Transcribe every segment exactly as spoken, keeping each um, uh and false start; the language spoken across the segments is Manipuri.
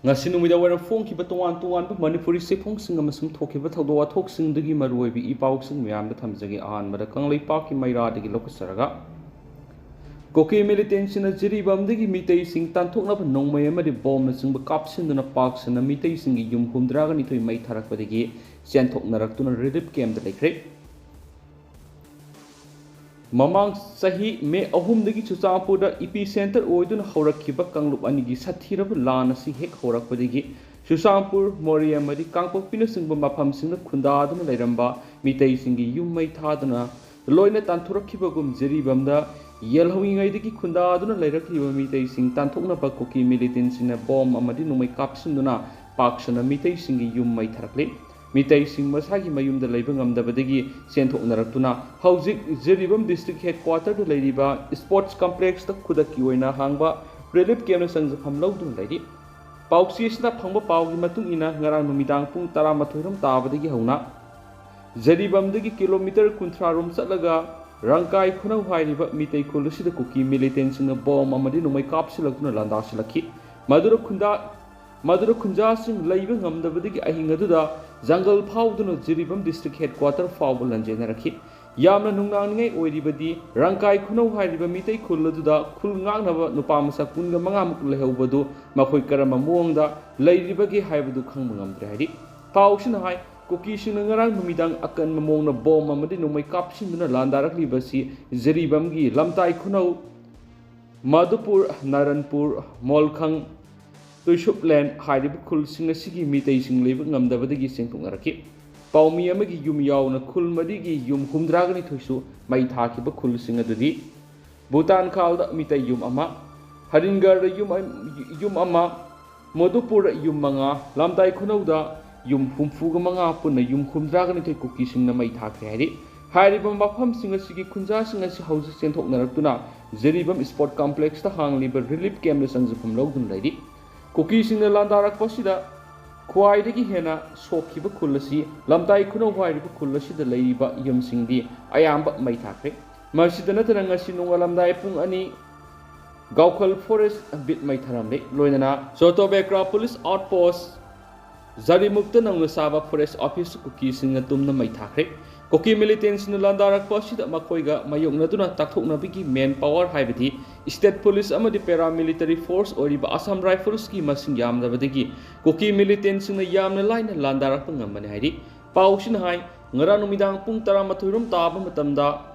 ꯉꯁꯤ ꯅꯨꯃꯤꯗꯥꯡ ꯋꯥꯏꯔꯝ ꯐꯣꯡꯈꯤꯕ ꯇꯣꯉꯥꯟ ꯇꯣꯉꯥꯟꯕ ꯃꯅꯤꯄꯨꯔꯤ ꯆꯦꯐꯣꯡꯁꯤꯡ ꯑꯃꯁꯨꯡ ꯊꯣꯛꯈꯤꯕ ꯊꯧꯗꯣꯛ ꯋꯥꯊꯣꯛꯁꯤꯡꯗꯒꯤ ꯃꯔꯨꯑꯣꯏꯕ ꯏ ꯄꯥꯎꯁꯤꯡ ꯃꯌꯥꯝꯗ ꯊꯝꯖꯒꯦ꯫ ꯑꯍꯥꯟꯕꯗ ꯀꯪꯂꯩꯄꯥꯛꯀꯤ ꯃꯩꯔꯥꯗꯒꯤ ꯂꯧꯈꯠꯆꯔꯒ, ꯀꯨꯀꯤ ꯃꯤꯂꯤꯇꯦꯟꯁꯤꯡꯅ ꯖꯤꯔꯤꯕꯥꯝꯗꯒꯤ ꯃꯤꯇꯩꯁꯤꯡ ꯇꯥꯟꯊꯣꯛꯅꯕ ꯅꯣꯡꯃꯩ ꯑꯃꯗꯤ ꯕꯣꯝꯅꯆꯤꯡꯕ ꯀꯥꯞꯁꯤꯟꯗꯨꯅ ꯄꯥꯛ ꯁꯟꯅ ꯃꯤꯇꯩꯁꯤꯡꯒꯤ ꯌꯨꯝ ꯍꯨꯝꯗ꯭ꯔꯥꯒ ꯅꯤꯊꯣꯏ ꯃꯩ ꯊꯥꯔꯛꯄꯗꯒꯤ ꯆꯦꯟꯊꯣꯛꯅꯔꯛꯇꯨꯅ ꯔꯤꯂꯤꯐ ꯀꯦꯝꯞꯇ ꯂꯩꯈ꯭ꯔꯦ꯫ ꯃꯃꯥꯡ ꯆꯍꯤ ꯃꯦ ꯑꯍꯨꯝꯗꯒꯤ ꯆꯨꯔꯆꯥꯟꯄꯨꯔꯗ ꯏꯄꯤ ꯁꯦꯟꯇꯔ ꯑꯣꯏꯗꯨꯅ ꯍꯧꯔꯛꯈꯤꯕ ꯀꯥꯡꯂꯨꯞ ꯑꯅꯤꯒꯤ ꯁꯥꯊꯤꯔꯕ ꯂꯥꯟ ꯑꯁꯤ ꯍꯦꯛ ꯍꯧꯔꯛꯄꯗꯒꯤ ꯆꯨꯔꯆꯥꯟꯄꯨꯔ, ꯃꯣꯔꯦ ꯑꯃꯗꯤ ꯀꯥꯡꯄꯣꯛꯄꯤꯅꯆꯤꯡꯕ ꯃꯐꯝꯁꯤꯡꯗ ꯈꯨꯟꯗꯥꯗꯨꯅ ꯂꯩꯔꯝꯕ ꯃꯤꯇꯩꯁꯤꯡꯒꯤ ꯌꯨꯝ ꯃꯩ ꯊꯥꯗꯨꯅ ꯂꯣꯏꯅ ꯇꯥꯟꯊꯣꯔꯛꯈꯤꯕꯒꯨꯝ, ꯖꯤꯔꯤꯕꯥꯝꯗ ꯌꯦꯜꯍꯧꯔꯤꯉꯩꯗꯒꯤ ꯈꯨꯟꯗꯥꯗꯨꯅ ꯂꯩꯔꯛꯂꯤꯕ ꯃꯤꯇꯩꯁꯤꯡ ꯇꯥꯟꯊꯣꯛꯅꯕ ꯀꯨꯀꯤ ꯃꯤꯂꯤꯇꯦꯟꯁꯤꯡꯅ ꯕꯣꯝ ꯑꯃꯗꯤ ꯅꯣꯡꯃꯩ ꯀꯥꯞꯁꯤꯟꯗꯨꯅ ꯄꯥꯛ ꯁꯟꯅ ꯃꯤꯇꯩꯁꯤꯡꯒꯤ ꯌꯨꯝ ꯃꯩ ꯊꯥꯔꯛꯂꯤ꯫ ꯃꯤꯇꯩꯁꯤꯡ ꯃꯁꯥꯒꯤ ꯃꯌꯨꯝꯗ ꯂꯩꯕ ꯉꯝꯗꯕꯗꯒꯤ ꯆꯦꯟꯊꯣꯛꯅꯔꯛꯇꯨꯅ ꯍꯧꯖꯤꯛ ꯖꯤꯔꯤꯕꯥꯝ ꯗꯤꯁꯇ꯭ꯔꯤꯛ ꯍꯦꯗꯀ꯭ꯋꯥꯇꯔꯗ ꯂꯩꯔꯤꯕ ꯁ꯭ꯄꯣꯔꯠꯁ ꯀꯝꯄ꯭ꯂꯦꯛꯁꯇ ꯈꯨꯗꯛꯀꯤ ꯑꯣꯏꯅ ꯍꯥꯡꯕ ꯔꯤꯂꯤꯐ ꯀꯦꯝꯞꯅ ꯆꯪꯖꯐꯝ ꯂꯧꯗꯨꯅ ꯂꯩꯔꯤ꯫ ꯄꯥꯎꯆꯦꯁꯤꯅ ꯐꯪꯕ ꯄꯥꯎꯒꯤ ꯃꯇꯨꯡ ꯏꯟꯅ, ꯉꯔꯥꯡ ꯅꯨꯃꯤꯗꯥꯡ ꯄꯨꯡ ꯇꯔꯥꯃꯥꯊꯣꯏ ꯔꯣꯝ ꯇꯥꯕꯗꯒꯤ ꯍꯧꯅ ꯖꯤꯔꯤꯕꯥꯝꯗꯒꯤ ꯀꯤꯂꯣꯃꯤꯇꯔ ꯀꯨꯟꯊ꯭ꯔꯥ ꯔꯣꯝ ꯆꯠꯂꯒ ꯔꯪꯀꯥꯏ ꯈꯨꯅꯧ ꯍꯥꯏꯔꯤꯕ ꯃꯤꯇꯩ ꯈꯨꯜ ꯑꯁꯤꯗ ꯀꯨꯀꯤ ꯃꯤꯂꯤꯇꯦꯟꯁꯤꯡꯅ ꯕꯣꯝ ꯑꯃꯗꯤ ꯅꯣꯡꯃꯩ ꯀꯥꯞꯁꯤꯜꯂꯛꯇꯨꯅ ꯂꯥꯟꯗꯥꯁꯤꯜꯂꯛꯈꯤ꯫ ꯃꯗꯨꯗ ꯈꯨꯟꯗꯥ-, ꯃꯗꯨꯗ ꯈꯨꯟꯖꯥꯁꯤꯡ ꯂꯩꯕ ꯉꯝꯗꯕꯗꯒꯤ ꯑꯍꯤꯡ ꯑꯗꯨꯗ ꯖꯪꯒꯜ ꯐꯥꯎꯗꯨꯅ ꯖꯤꯔꯤꯕꯥꯝ ꯗꯤꯁꯇ꯭ꯔꯤꯛ ꯍꯦꯗꯀ꯭ꯋꯥꯇꯔ ꯐꯥꯎꯕ ꯂꯥꯟꯖꯦꯟꯅꯔꯛꯈꯤ꯫ ꯌꯥꯝꯅ ꯅꯨꯡꯅꯥꯡꯅꯤꯡꯉꯥꯏ ꯑꯣꯏꯔꯤꯕꯗꯤ, ꯔꯪꯀꯥꯏ ꯈꯨꯅꯧ ꯍꯥꯏꯔꯤꯕ ꯃꯤꯇꯩ ꯈꯨꯜ ꯑꯗꯨꯗ ꯈꯨꯜ ꯉꯥꯛꯅꯕ ꯅꯨꯄꯥ ꯃꯆꯥ ꯀꯨꯟꯒ ꯃꯉꯥꯃꯨꯛ ꯂꯩꯍꯧꯕꯗꯨ ꯃꯈꯣꯏ ꯀꯔꯝꯕ ꯃꯑꯣꯡꯗ ꯂꯩꯔꯤꯕꯒꯦ ꯍꯥꯏꯕꯗꯨ ꯈꯪꯕ ꯉꯝꯗ꯭ꯔꯦ ꯍꯥꯏꯔꯤ꯫ ꯄꯥꯎꯁꯤꯅ ꯍꯥꯏ, ꯀꯨꯀꯤꯁꯤꯡꯅ ꯉꯔꯥꯡ ꯅꯨꯃꯤꯗꯥꯡ ꯑꯀꯟꯕ ꯃꯑꯣꯡꯗ ꯕꯣꯝ ꯑꯃꯗꯤ ꯅꯣꯡꯃꯩ ꯀꯥꯞꯁꯤꯟꯗꯨꯅ ꯂꯥꯟꯗꯥꯔꯛꯂꯤꯕꯁꯤ ꯖꯤꯔꯤꯕꯥꯝꯒꯤ ꯂꯝꯇꯥꯏ ꯈꯨꯅꯧ, ꯃꯙꯨꯄꯨꯔ, ꯅꯥꯔꯟꯄꯨꯔ, ꯃꯣꯜꯈꯪ, ꯇꯨꯏꯁꯨꯞꯂꯦꯟ ꯍꯥꯏꯔꯤꯕ ꯈꯨꯜꯁꯤꯡ ꯑꯁꯤꯒꯤ ꯃꯤꯇꯩꯁꯤꯡ ꯂꯩꯕ ꯉꯝꯗꯕꯗꯒꯤ ꯆꯦꯟꯊꯣꯛꯅꯔꯛꯈꯤ꯫ ꯄꯥꯎꯃꯤ ꯑꯃꯒꯤ ꯌꯨꯝ ꯌꯥꯎꯅ ꯈꯨꯜ ꯃꯔꯤꯒꯤ ꯌꯨꯝ ꯍꯨꯝꯗ꯭ꯔꯥꯒ ꯅꯤꯊꯣꯏꯁꯨ ꯃꯩ ꯊꯥꯈꯤꯕ ꯈꯨꯜꯁꯤꯡ ꯑꯗꯨꯗꯤ ꯕꯨꯇꯥꯟꯈꯥꯜꯗ ꯃꯤꯇꯩ ꯌꯨꯝ ꯑꯃ, ꯍꯔꯤꯟꯒꯔꯗ ꯌꯨꯝ, ꯌꯨꯝ ꯑꯃ, ꯃꯣꯗꯨꯄꯨꯔꯗ ꯌꯨꯝ ꯃꯉꯥ, ꯂꯝꯇꯥꯏ ꯈꯨꯅꯧꯗ ꯌꯨꯝ ꯍꯨꯝꯐꯨꯒ ꯃꯉꯥ, ꯄꯨꯟꯅ ꯌꯨꯝ ꯍꯨꯝꯗ꯭ꯔꯥꯒ ꯅꯤꯊꯣꯏ ꯀꯨꯀꯤꯁꯤꯡꯅ ꯃꯩ ꯊꯥꯈ꯭ꯔꯦ ꯍꯥꯏꯔꯤ꯫ ꯍꯥꯏꯔꯤꯕ ꯃꯐꯝꯁꯤꯡ ꯑꯁꯤꯒꯤ ꯈꯨꯟꯖꯥꯁꯤꯡ ꯑꯁꯤ ꯍꯧꯖꯤꯛ ꯆꯦꯟꯊꯣꯛꯅꯔꯛꯇꯨꯅ ꯖꯤꯔꯤꯕꯥꯝ ꯁ꯭ꯄꯣꯔꯠ ꯀꯝꯄ꯭ꯂꯦꯛꯁꯇ ꯍꯥꯡꯂꯤꯕ ꯔꯤꯂꯤꯐ ꯀꯦꯝꯞꯇ ꯆꯪꯖꯐꯝ ꯂꯧꯗꯨꯅ ꯂꯩꯔꯤ꯫ ꯀꯨꯀꯤꯁꯤꯡꯅ ꯂꯥꯟꯗꯥꯔꯛꯄ ꯑꯁꯤꯗ ꯈ꯭ꯋꯥꯏꯗꯒꯤ ꯍꯦꯟꯅ ꯁꯣꯛꯈꯤꯕ ꯈꯨꯜ ꯑꯁꯤ ꯂꯝꯇꯥꯏ ꯈꯨꯅꯧ ꯍꯥꯏꯔꯤꯕ ꯈꯨꯜ ꯑꯁꯤꯗ ꯂꯩꯔꯤꯕ ꯌꯨꯝꯁꯤꯡꯗꯤ ꯑꯌꯥꯝꯕ ꯃꯩ ꯊꯥꯈ꯭ꯔꯦ꯫ ꯃꯁꯤꯗ ꯅꯠꯇꯅ ꯉꯁꯤ ꯅꯣꯡꯉꯥꯜꯂꯝꯗꯥꯏ ꯄꯨꯡ ꯑꯅꯤ, ꯒꯥꯎꯈꯜ ꯐꯣꯔꯦꯁ ꯕꯤꯠ ꯃꯩ ꯊꯥꯔꯝꯂꯤ꯫ ꯂꯣꯏꯅꯅ ꯆꯣꯇꯣꯕꯦꯀ꯭ꯔꯥ ꯄꯨꯂꯤꯁ ꯑꯥꯎꯠ ꯄꯣꯁ ꯖꯥꯔꯤꯃꯨꯛꯇ ꯅꯧꯅ ꯁꯥꯕ ꯐꯣꯔꯦꯁ ꯑꯣꯐꯤꯁ ꯀꯨꯀꯤꯁꯤꯡꯅ ꯇꯨꯝꯅ ꯃꯩ ꯊꯥꯈ꯭ꯔꯦ꯫ ꯀꯨꯀꯤ ꯃꯤꯂꯤꯇꯦꯟꯁꯤꯡꯅ ꯂꯥꯟꯗꯥꯔꯛꯄ ꯑꯁꯤꯗ ꯃꯈꯣꯏꯒ ꯃꯥꯌꯣꯛꯅꯗꯨꯅ ꯇꯥꯛꯊꯣꯛꯅꯕꯒꯤ ꯃꯦꯟ ꯄꯥꯋꯔ, ꯍꯥꯏꯕꯗꯤ ꯁ꯭ꯇꯦꯠ ꯄꯨꯂꯤꯁ ꯑꯃꯗꯤ ꯄꯦꯔꯥꯃꯤꯂꯤꯇꯔꯤ ꯐꯣꯔꯁ ꯑꯣꯏꯔꯤꯕ ꯑꯁꯥꯝ ꯔꯥꯏꯐꯜꯁꯀꯤ ꯃꯁꯤꯡ ꯌꯥꯝꯂꯕꯗꯒꯤ ꯀꯨꯀꯤ ꯃꯤꯂꯤꯇꯦꯟꯁꯤꯡꯅ ꯌꯥꯝꯅ ꯂꯥꯏꯅ ꯂꯥꯟꯗꯥꯔꯛꯄ ꯉꯝꯕꯅꯤ ꯍꯥꯏꯔꯤ꯫ ꯄꯥꯎꯁꯤꯅ ꯍꯥꯏ, ꯉꯔꯥꯡ ꯅꯨꯃꯤꯗꯥꯡ ꯄꯨꯡ ꯇꯔꯥꯃꯥꯊꯣꯏ ꯔꯣꯝ ꯇꯥꯕ ꯃꯇꯝꯗ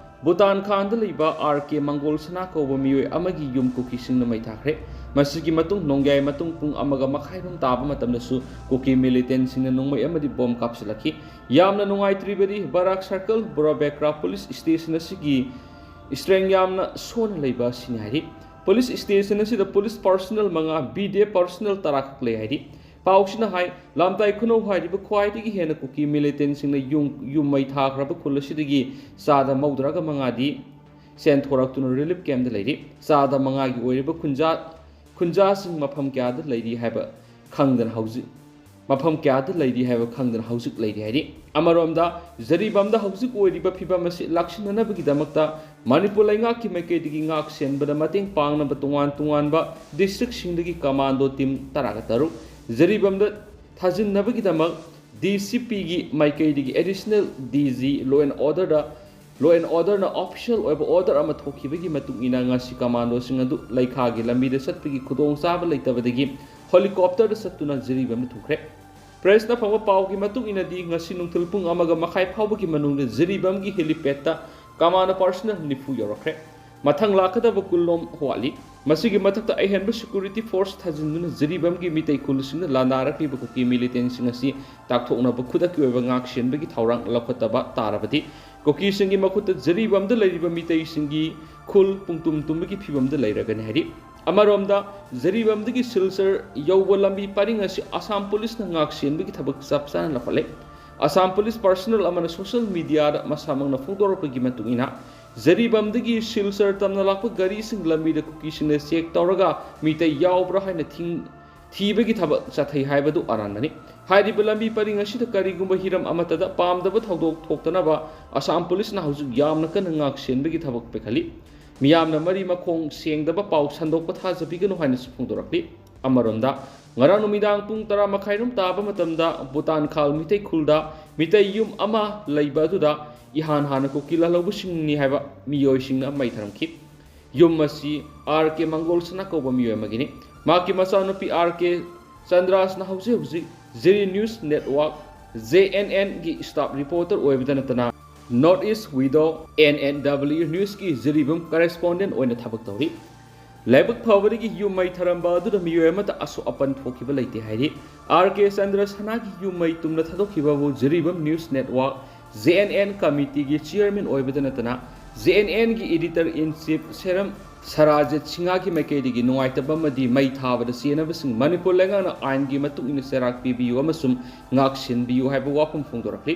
ꯚꯨꯇꯥꯟ ꯈꯥꯟꯗ ꯂꯩꯕ ꯑꯥꯔ ꯀꯦ ꯃꯪꯒꯣꯜ ꯁꯅꯥ ꯀꯧꯕ ꯃꯤꯑꯣꯏ ꯑꯃꯒꯤ ꯌꯨꯝ ꯀꯨꯀꯤꯁꯤꯡꯅ ꯃꯩ ꯊꯥꯈ꯭ꯔꯦ꯫ ꯃꯁꯤꯒꯤ ꯃꯇꯨꯡ ꯅꯣꯡꯌꯥꯏ ꯃꯇꯨꯡ ꯄꯨꯡ ꯑꯃꯒ ꯃꯈꯥꯏ ꯔꯣꯝ ꯇꯥꯕ ꯃꯇꯝꯗꯁꯨ ꯀꯨꯀꯤ ꯃꯤꯂꯤꯇꯦꯟꯁꯤꯡꯅ ꯅꯣꯡꯃꯩ ꯑꯃꯗꯤ ꯕꯣꯝ ꯀꯥꯞꯁꯤꯜꯂꯛꯈꯤ꯫ ꯌꯥꯝꯅ ꯅꯨꯡꯉꯥꯏꯇ꯭ꯔꯤꯕꯗꯤ ꯕꯔꯥꯛ ꯁꯔꯀꯜ ꯕꯣꯔꯥꯕꯦꯀ꯭ꯔꯥ ꯄꯨꯂꯤꯁ ꯁ꯭ꯇꯦꯁꯟ ꯑꯁꯤꯒꯤ ꯏꯁꯇ꯭ꯔꯦꯡ ꯌꯥꯝꯅ ꯁꯣꯟꯅ ꯂꯩꯕ ꯑꯁꯤꯅꯤ ꯍꯥꯏꯔꯤ꯫ ꯄꯨꯂꯤꯁ ꯁ꯭ꯇꯦꯁꯟ ꯑꯁꯤꯗ ꯄꯨꯂꯤꯁ ꯄꯥꯔꯁꯣꯅꯦꯜ ꯃꯉꯥ, ꯕꯤ ꯗꯤ ꯑꯦꯐ ꯄꯥꯔꯁꯣꯅꯦꯜ ꯇꯔꯥ ꯈꯛ ꯂꯩ ꯍꯥꯏꯔꯤ꯫ ꯄꯥꯎꯁꯤꯅ ꯍꯥꯏ, ꯂꯥꯝꯇꯥꯏ ꯈꯨꯅꯧ ꯍꯥꯏꯔꯤꯕ ꯈ꯭ꯋꯥꯏꯗꯒꯤ ꯍꯦꯟꯅ ꯀꯨꯀꯤ ꯃꯤꯂꯤꯇꯦꯟꯁꯤꯡꯅ ꯌꯨꯝ, ꯌꯨꯝ ꯃꯩ ꯊꯥꯈ꯭ꯔꯕ ꯈꯨꯜ ꯑꯁꯤꯗꯒꯤ ꯆꯥꯗ ꯃꯧꯗ꯭ꯔꯥꯒ ꯃꯉꯥꯗꯤ ꯁꯦꯟꯊꯣꯔꯛꯇꯨꯅ ꯔꯤꯂꯤꯐ ꯀꯦꯝꯞꯇ ꯂꯩꯔꯤ꯫ ꯆꯥꯗ ꯃꯉꯥꯒꯤ ꯑꯣꯏꯔꯤꯕ ꯈꯨꯟꯖꯥ, ꯈꯨꯟꯖꯥꯁꯤꯡ ꯃꯐꯝ ꯀꯌꯥꯗ ꯂꯩꯔꯤ ꯍꯥꯏꯕ ꯈꯪꯗꯅ ꯍꯧꯖꯤꯛ, ꯃꯐꯝ ꯀꯌꯥꯗ ꯂꯩꯔꯤ ꯍꯥꯏꯕ ꯈꯪꯗꯅ ꯍꯧꯖꯤꯛ ꯂꯩꯔꯤ ꯍꯥꯏꯔꯤ꯫ ꯑꯃꯔꯣꯝꯗ, ꯖꯔꯤꯕꯥꯝꯗ ꯍꯧꯖꯤꯛ ꯑꯣꯏꯔꯤꯕ ꯐꯤꯕꯝ ꯑꯁꯤ ꯂꯥꯛꯁꯤꯟꯅꯅꯕꯒꯤꯗꯃꯛꯇ ꯃꯅꯤꯄꯨꯔ ꯂꯩꯉꯥꯛꯀꯤ ꯃꯥꯏꯀꯩꯗꯒꯤ ꯉꯥꯛ ꯁꯦꯟꯕꯗ ꯃꯇꯦꯡ ꯄꯥꯡꯅꯕ ꯇꯣꯉꯥꯟ ꯇꯣꯉꯥꯟꯕ ꯗꯤꯁꯇ꯭ꯔꯤꯛꯁꯤꯡꯗꯒꯤ ꯀꯃꯥꯟꯗꯣ ꯇꯤꯝ ꯇꯔꯥꯒ ꯇꯔꯨꯛ, ꯖꯔꯤꯕꯥꯝꯗ ꯊꯥꯖꯤꯟꯅꯕꯒꯤꯗꯃꯛ ꯗꯤ ꯁꯤ ꯄꯤꯒꯤ ꯃꯥꯏꯀꯩꯗꯒꯤ additional D G law and ꯑꯣꯔꯗꯔꯗ, ꯂꯣ ꯑꯦꯟ ꯑꯣꯔꯗꯔꯅ ꯑꯣꯐꯤꯁꯤꯌꯦꯜ ꯑꯣꯏꯕ ꯑꯣꯔꯗꯔ ꯑꯃ ꯊꯣꯛꯈꯤꯕꯒꯤ ꯃꯇꯨꯡ ꯏꯟꯅ ꯉꯁꯤ ꯀꯃꯥꯟꯗꯣꯁꯤꯡ ꯑꯗꯨ ꯂꯩꯈꯥꯒꯤ ꯂꯝꯕꯤꯗ ꯆꯠꯄꯒꯤ ꯈꯨꯗꯣꯡꯆꯥꯕ ꯂꯩꯇꯕꯗꯒꯤ ꯍꯦꯂꯤꯀꯣꯞꯇꯔꯗ ꯆꯠꯇꯨꯅ ꯖꯤꯔꯤꯕꯥꯝꯗ ꯊꯨꯡꯈ꯭ꯔꯦ꯫ ꯄ꯭ꯔꯦꯁꯅ ꯐꯪꯕ ꯄꯥꯎꯒꯤ ꯃꯇꯨꯡ ꯏꯟꯅꯗꯤ, ꯉꯁꯤ ꯅꯨꯡꯊꯤꯜ ꯄꯨꯡ ꯑꯃꯒ ꯃꯈꯥꯏ ꯐꯥꯎꯕꯒꯤ ꯃꯅꯨꯡꯗ ꯖꯤꯔꯤꯕꯥꯝꯒꯤ ꯍꯦꯂꯤꯄꯦꯗꯇ ꯀꯃꯥꯟꯗꯣ ꯄꯥꯔꯁꯣꯅꯦꯜ ꯅꯤꯐꯨ ꯌꯧꯔꯛꯈ꯭ꯔꯦ꯫ ꯃꯊꯪ ꯂꯥꯛꯀꯗꯕ ꯀꯨꯟꯂꯣꯝ ꯋꯥꯠꯂꯤ꯫ ꯃꯁꯤꯒꯤ ꯃꯊꯛꯇ ꯑꯍꯦꯟꯕ ꯁꯦꯀ꯭ꯌꯨꯔꯤꯇꯤ ꯐꯣꯔꯁ ꯊꯥꯖꯤꯟꯗꯨꯅ ꯖꯤꯔꯤꯕꯥꯝꯒꯤ ꯃꯤꯇꯩ ꯈꯨꯜꯁꯤꯡꯗ ꯂꯥꯟꯗꯥꯔꯛꯂꯤꯕ ꯀꯨꯀꯤ ꯃꯤꯂꯤꯇꯦꯟꯁꯤꯡ ꯑꯁꯤ ꯇꯥꯛꯊꯣꯛꯅꯕ ꯈꯨꯗꯛꯀꯤ ꯑꯣꯏꯕ ꯉꯥꯛ ꯁꯦꯟꯕꯒꯤ ꯊꯧꯔꯥꯡ ꯂꯧꯈꯠꯇꯕ ꯇꯥꯔꯕꯗꯤ, ꯀꯨꯀꯤꯁꯤꯡꯒꯤ ꯃꯈꯨꯠꯇ ꯖꯤꯔꯤꯕꯥꯝꯗ ꯂꯩꯔꯤꯕ ꯃꯤꯇꯩꯁꯤꯡꯒꯤ ꯈꯨꯜ ꯄꯨꯡꯇꯨꯝ ꯇꯨꯝꯕꯒꯤ ꯐꯤꯕꯝꯗ ꯂꯩꯔꯒꯅꯤ ꯍꯥꯏꯔꯤ꯫ ꯑꯃꯔꯣꯝꯗ, ꯖꯤꯔꯤꯕꯥꯝꯗꯒꯤ ꯁꯤꯜꯆꯔ ꯌꯧꯕ ꯂꯝꯕꯤ ꯄꯔꯤꯡ ꯑꯁꯤ ꯑꯁꯥꯝ ꯄꯨꯂꯤꯁꯅ ꯉꯥꯛ ꯁꯦꯟꯕꯒꯤ ꯊꯕꯛ ꯆꯞ ꯆꯥꯅ ꯂꯧꯈꯠꯂꯦ꯫ ꯑꯁꯥꯝ ꯄꯨꯂꯤꯁ ꯄꯥꯔꯁꯣꯅꯦꯜ ꯑꯃꯅ ꯁꯣꯁꯤꯌꯦꯜ ꯃꯤꯗꯤꯌꯥꯗ ꯃꯁꯥꯃꯛꯅ ꯐꯣꯡꯗꯣꯔꯛꯄꯒꯤ ꯃꯇꯨꯡ ꯏꯟꯅ, ꯖꯤꯔꯤꯕꯥꯝꯗꯒꯤ ꯁꯤꯜꯆꯔ ꯇꯝꯅ ꯂꯥꯛꯄ ꯒꯥꯔꯤꯁꯤꯡ ꯂꯝꯕꯤꯗ ꯀꯨꯀꯤꯁꯤꯡꯅ ꯆꯦꯛ ꯇꯧꯔꯒ ꯃꯤꯇꯩ ꯌꯥꯎꯕ꯭ꯔꯥ ꯍꯥꯏꯅ ꯊꯤꯡ-, ꯊꯤꯕꯒꯤ ꯊꯕꯛ ꯆꯠꯊꯩ ꯍꯥꯏꯕꯗꯨ ꯑꯔꯥꯟꯕꯅꯤ꯫ ꯍꯥꯏꯔꯤꯕ ꯂꯝꯕꯤ ꯄꯔꯤꯡ ꯑꯁꯤꯗ ꯀꯔꯤꯒꯨꯝꯕ ꯍꯤꯔꯝ ꯑꯃꯠꯇꯗ ꯄꯥꯝꯗꯕ ꯊꯧꯗꯣꯛ ꯊꯣꯛꯇꯅꯕ ꯑꯁꯥꯝ ꯄꯨꯂꯤꯁꯅ ꯍꯧꯖꯤꯛ ꯌꯥꯝꯅ ꯀꯟꯅ ꯉꯥꯛ ꯁꯦꯟꯕꯒꯤ ꯊꯕꯛ ꯄꯥꯏꯈꯠꯂꯤ꯫ ꯃꯤꯌꯥꯝꯅ ꯃꯔꯤ ꯃꯈꯣꯡ ꯁꯦꯡꯗꯕ ꯄꯥꯎ ꯁꯟꯗꯣꯛꯄ ꯊꯥꯖꯕꯤꯒꯅꯨ ꯍꯥꯏꯅꯁꯨ ꯐꯣꯡꯗꯣꯔꯛꯂꯤ꯫ ꯑꯃꯔꯣꯝꯗ, ꯉꯔꯥꯡ ꯅꯨꯃꯤꯗꯥꯡ ꯄꯨꯡ ꯇꯔꯥ ꯃꯈꯥꯏꯔꯣꯝ ꯇꯥꯕ ꯃꯇꯝꯗ ꯚꯨꯇꯥꯟ ꯈꯥꯜ ꯃꯤꯇꯩ ꯈꯨꯜꯗ ꯃꯤꯇꯩ ꯌꯨꯝ ꯑꯃ ꯂꯩꯕ ꯑꯗꯨꯗ ꯏꯍꯥꯟ ꯍꯥꯟꯅ ꯀꯨꯀꯤ ꯂꯥꯜꯍꯧꯕꯁꯤꯡꯅꯤ ꯍꯥꯏꯕ ꯃꯤꯑꯣꯏꯁꯤꯡꯅ ꯃꯩ ꯊꯥꯔꯝꯈꯤ꯫ ꯌꯨꯝ ꯑꯁꯤ ꯑꯥꯔ ꯀꯦ ꯃꯪꯒꯣꯜꯁꯅꯥ ꯀꯧꯕ ꯃꯤꯑꯣꯏ ꯑꯃꯒꯤꯅꯤ꯫ ꯃꯍꯥꯛꯀꯤ ꯃꯆꯥꯅꯨꯄꯤ ꯑꯥꯔ ꯀꯦ ꯆꯟꯗ꯭ꯔꯥꯁꯅ ꯍꯧꯖꯤꯛ ꯍꯧꯖꯤꯛ Jiri news network, J N ꯑꯦꯟꯒꯤ staff reporter ꯑꯣꯏꯕꯗ ꯅꯠꯇꯅ, North East Widow, N N W Newsꯀꯤ Jiribam correspondent ꯑꯣꯏꯅ ꯊꯕꯛ ꯇꯧꯔꯤ꯫ ꯂꯥꯏꯕꯛ ꯐꯕꯗꯒꯤ ꯌꯨꯝ ꯃꯩ ꯊꯥꯔꯝꯕ ꯑꯗꯨꯗ ꯃꯤꯑꯣꯏ ꯑꯃꯠꯇ ꯑꯁꯣꯛ ꯑꯄꯟ ꯊꯣꯛꯈꯤꯕ ꯂꯩꯇꯦ ꯍꯥꯏꯔꯤ꯫ ꯑꯥꯔ ꯀꯦ ꯆꯟꯗ꯭ꯔꯁꯅꯥꯒꯤ ꯌꯨꯝ ꯃꯩ ꯇꯨꯝꯅ ꯊꯥꯗꯣꯛꯈꯤꯕꯕꯨ Jiribam news network, J N N committeeꯒꯤ chairman ꯑꯣꯏꯕꯗ ꯅꯠꯇꯅ, ꯖꯦ ꯑꯦꯟ ꯑꯦꯟꯒꯤ editor in chief Seram Sarajit ꯁꯤꯡꯍꯒꯤ ꯃꯥꯏꯀꯩꯗꯒꯤ ꯅꯨꯡꯉꯥꯏꯇꯕ ꯑꯃꯗꯤ ꯃꯩ ꯊꯥꯕꯗ ꯆꯦꯟꯅꯕꯁꯤꯡ ꯃꯅꯤꯄꯨꯔ ꯂꯩꯉꯥꯛꯅ ꯑꯥꯏꯟꯒꯤ ꯃꯇꯨꯡ ꯏꯟꯅ ꯆꯩꯔꯥꯛ ꯄꯤꯕꯤꯌꯨ ꯑꯃꯁꯨꯡ ꯉꯥꯛ ꯁꯦꯟꯕꯤꯌꯨ ꯍꯥꯏꯕ ꯋꯥꯐꯝ ꯐꯣꯡꯗꯣꯔꯛꯂꯤ꯫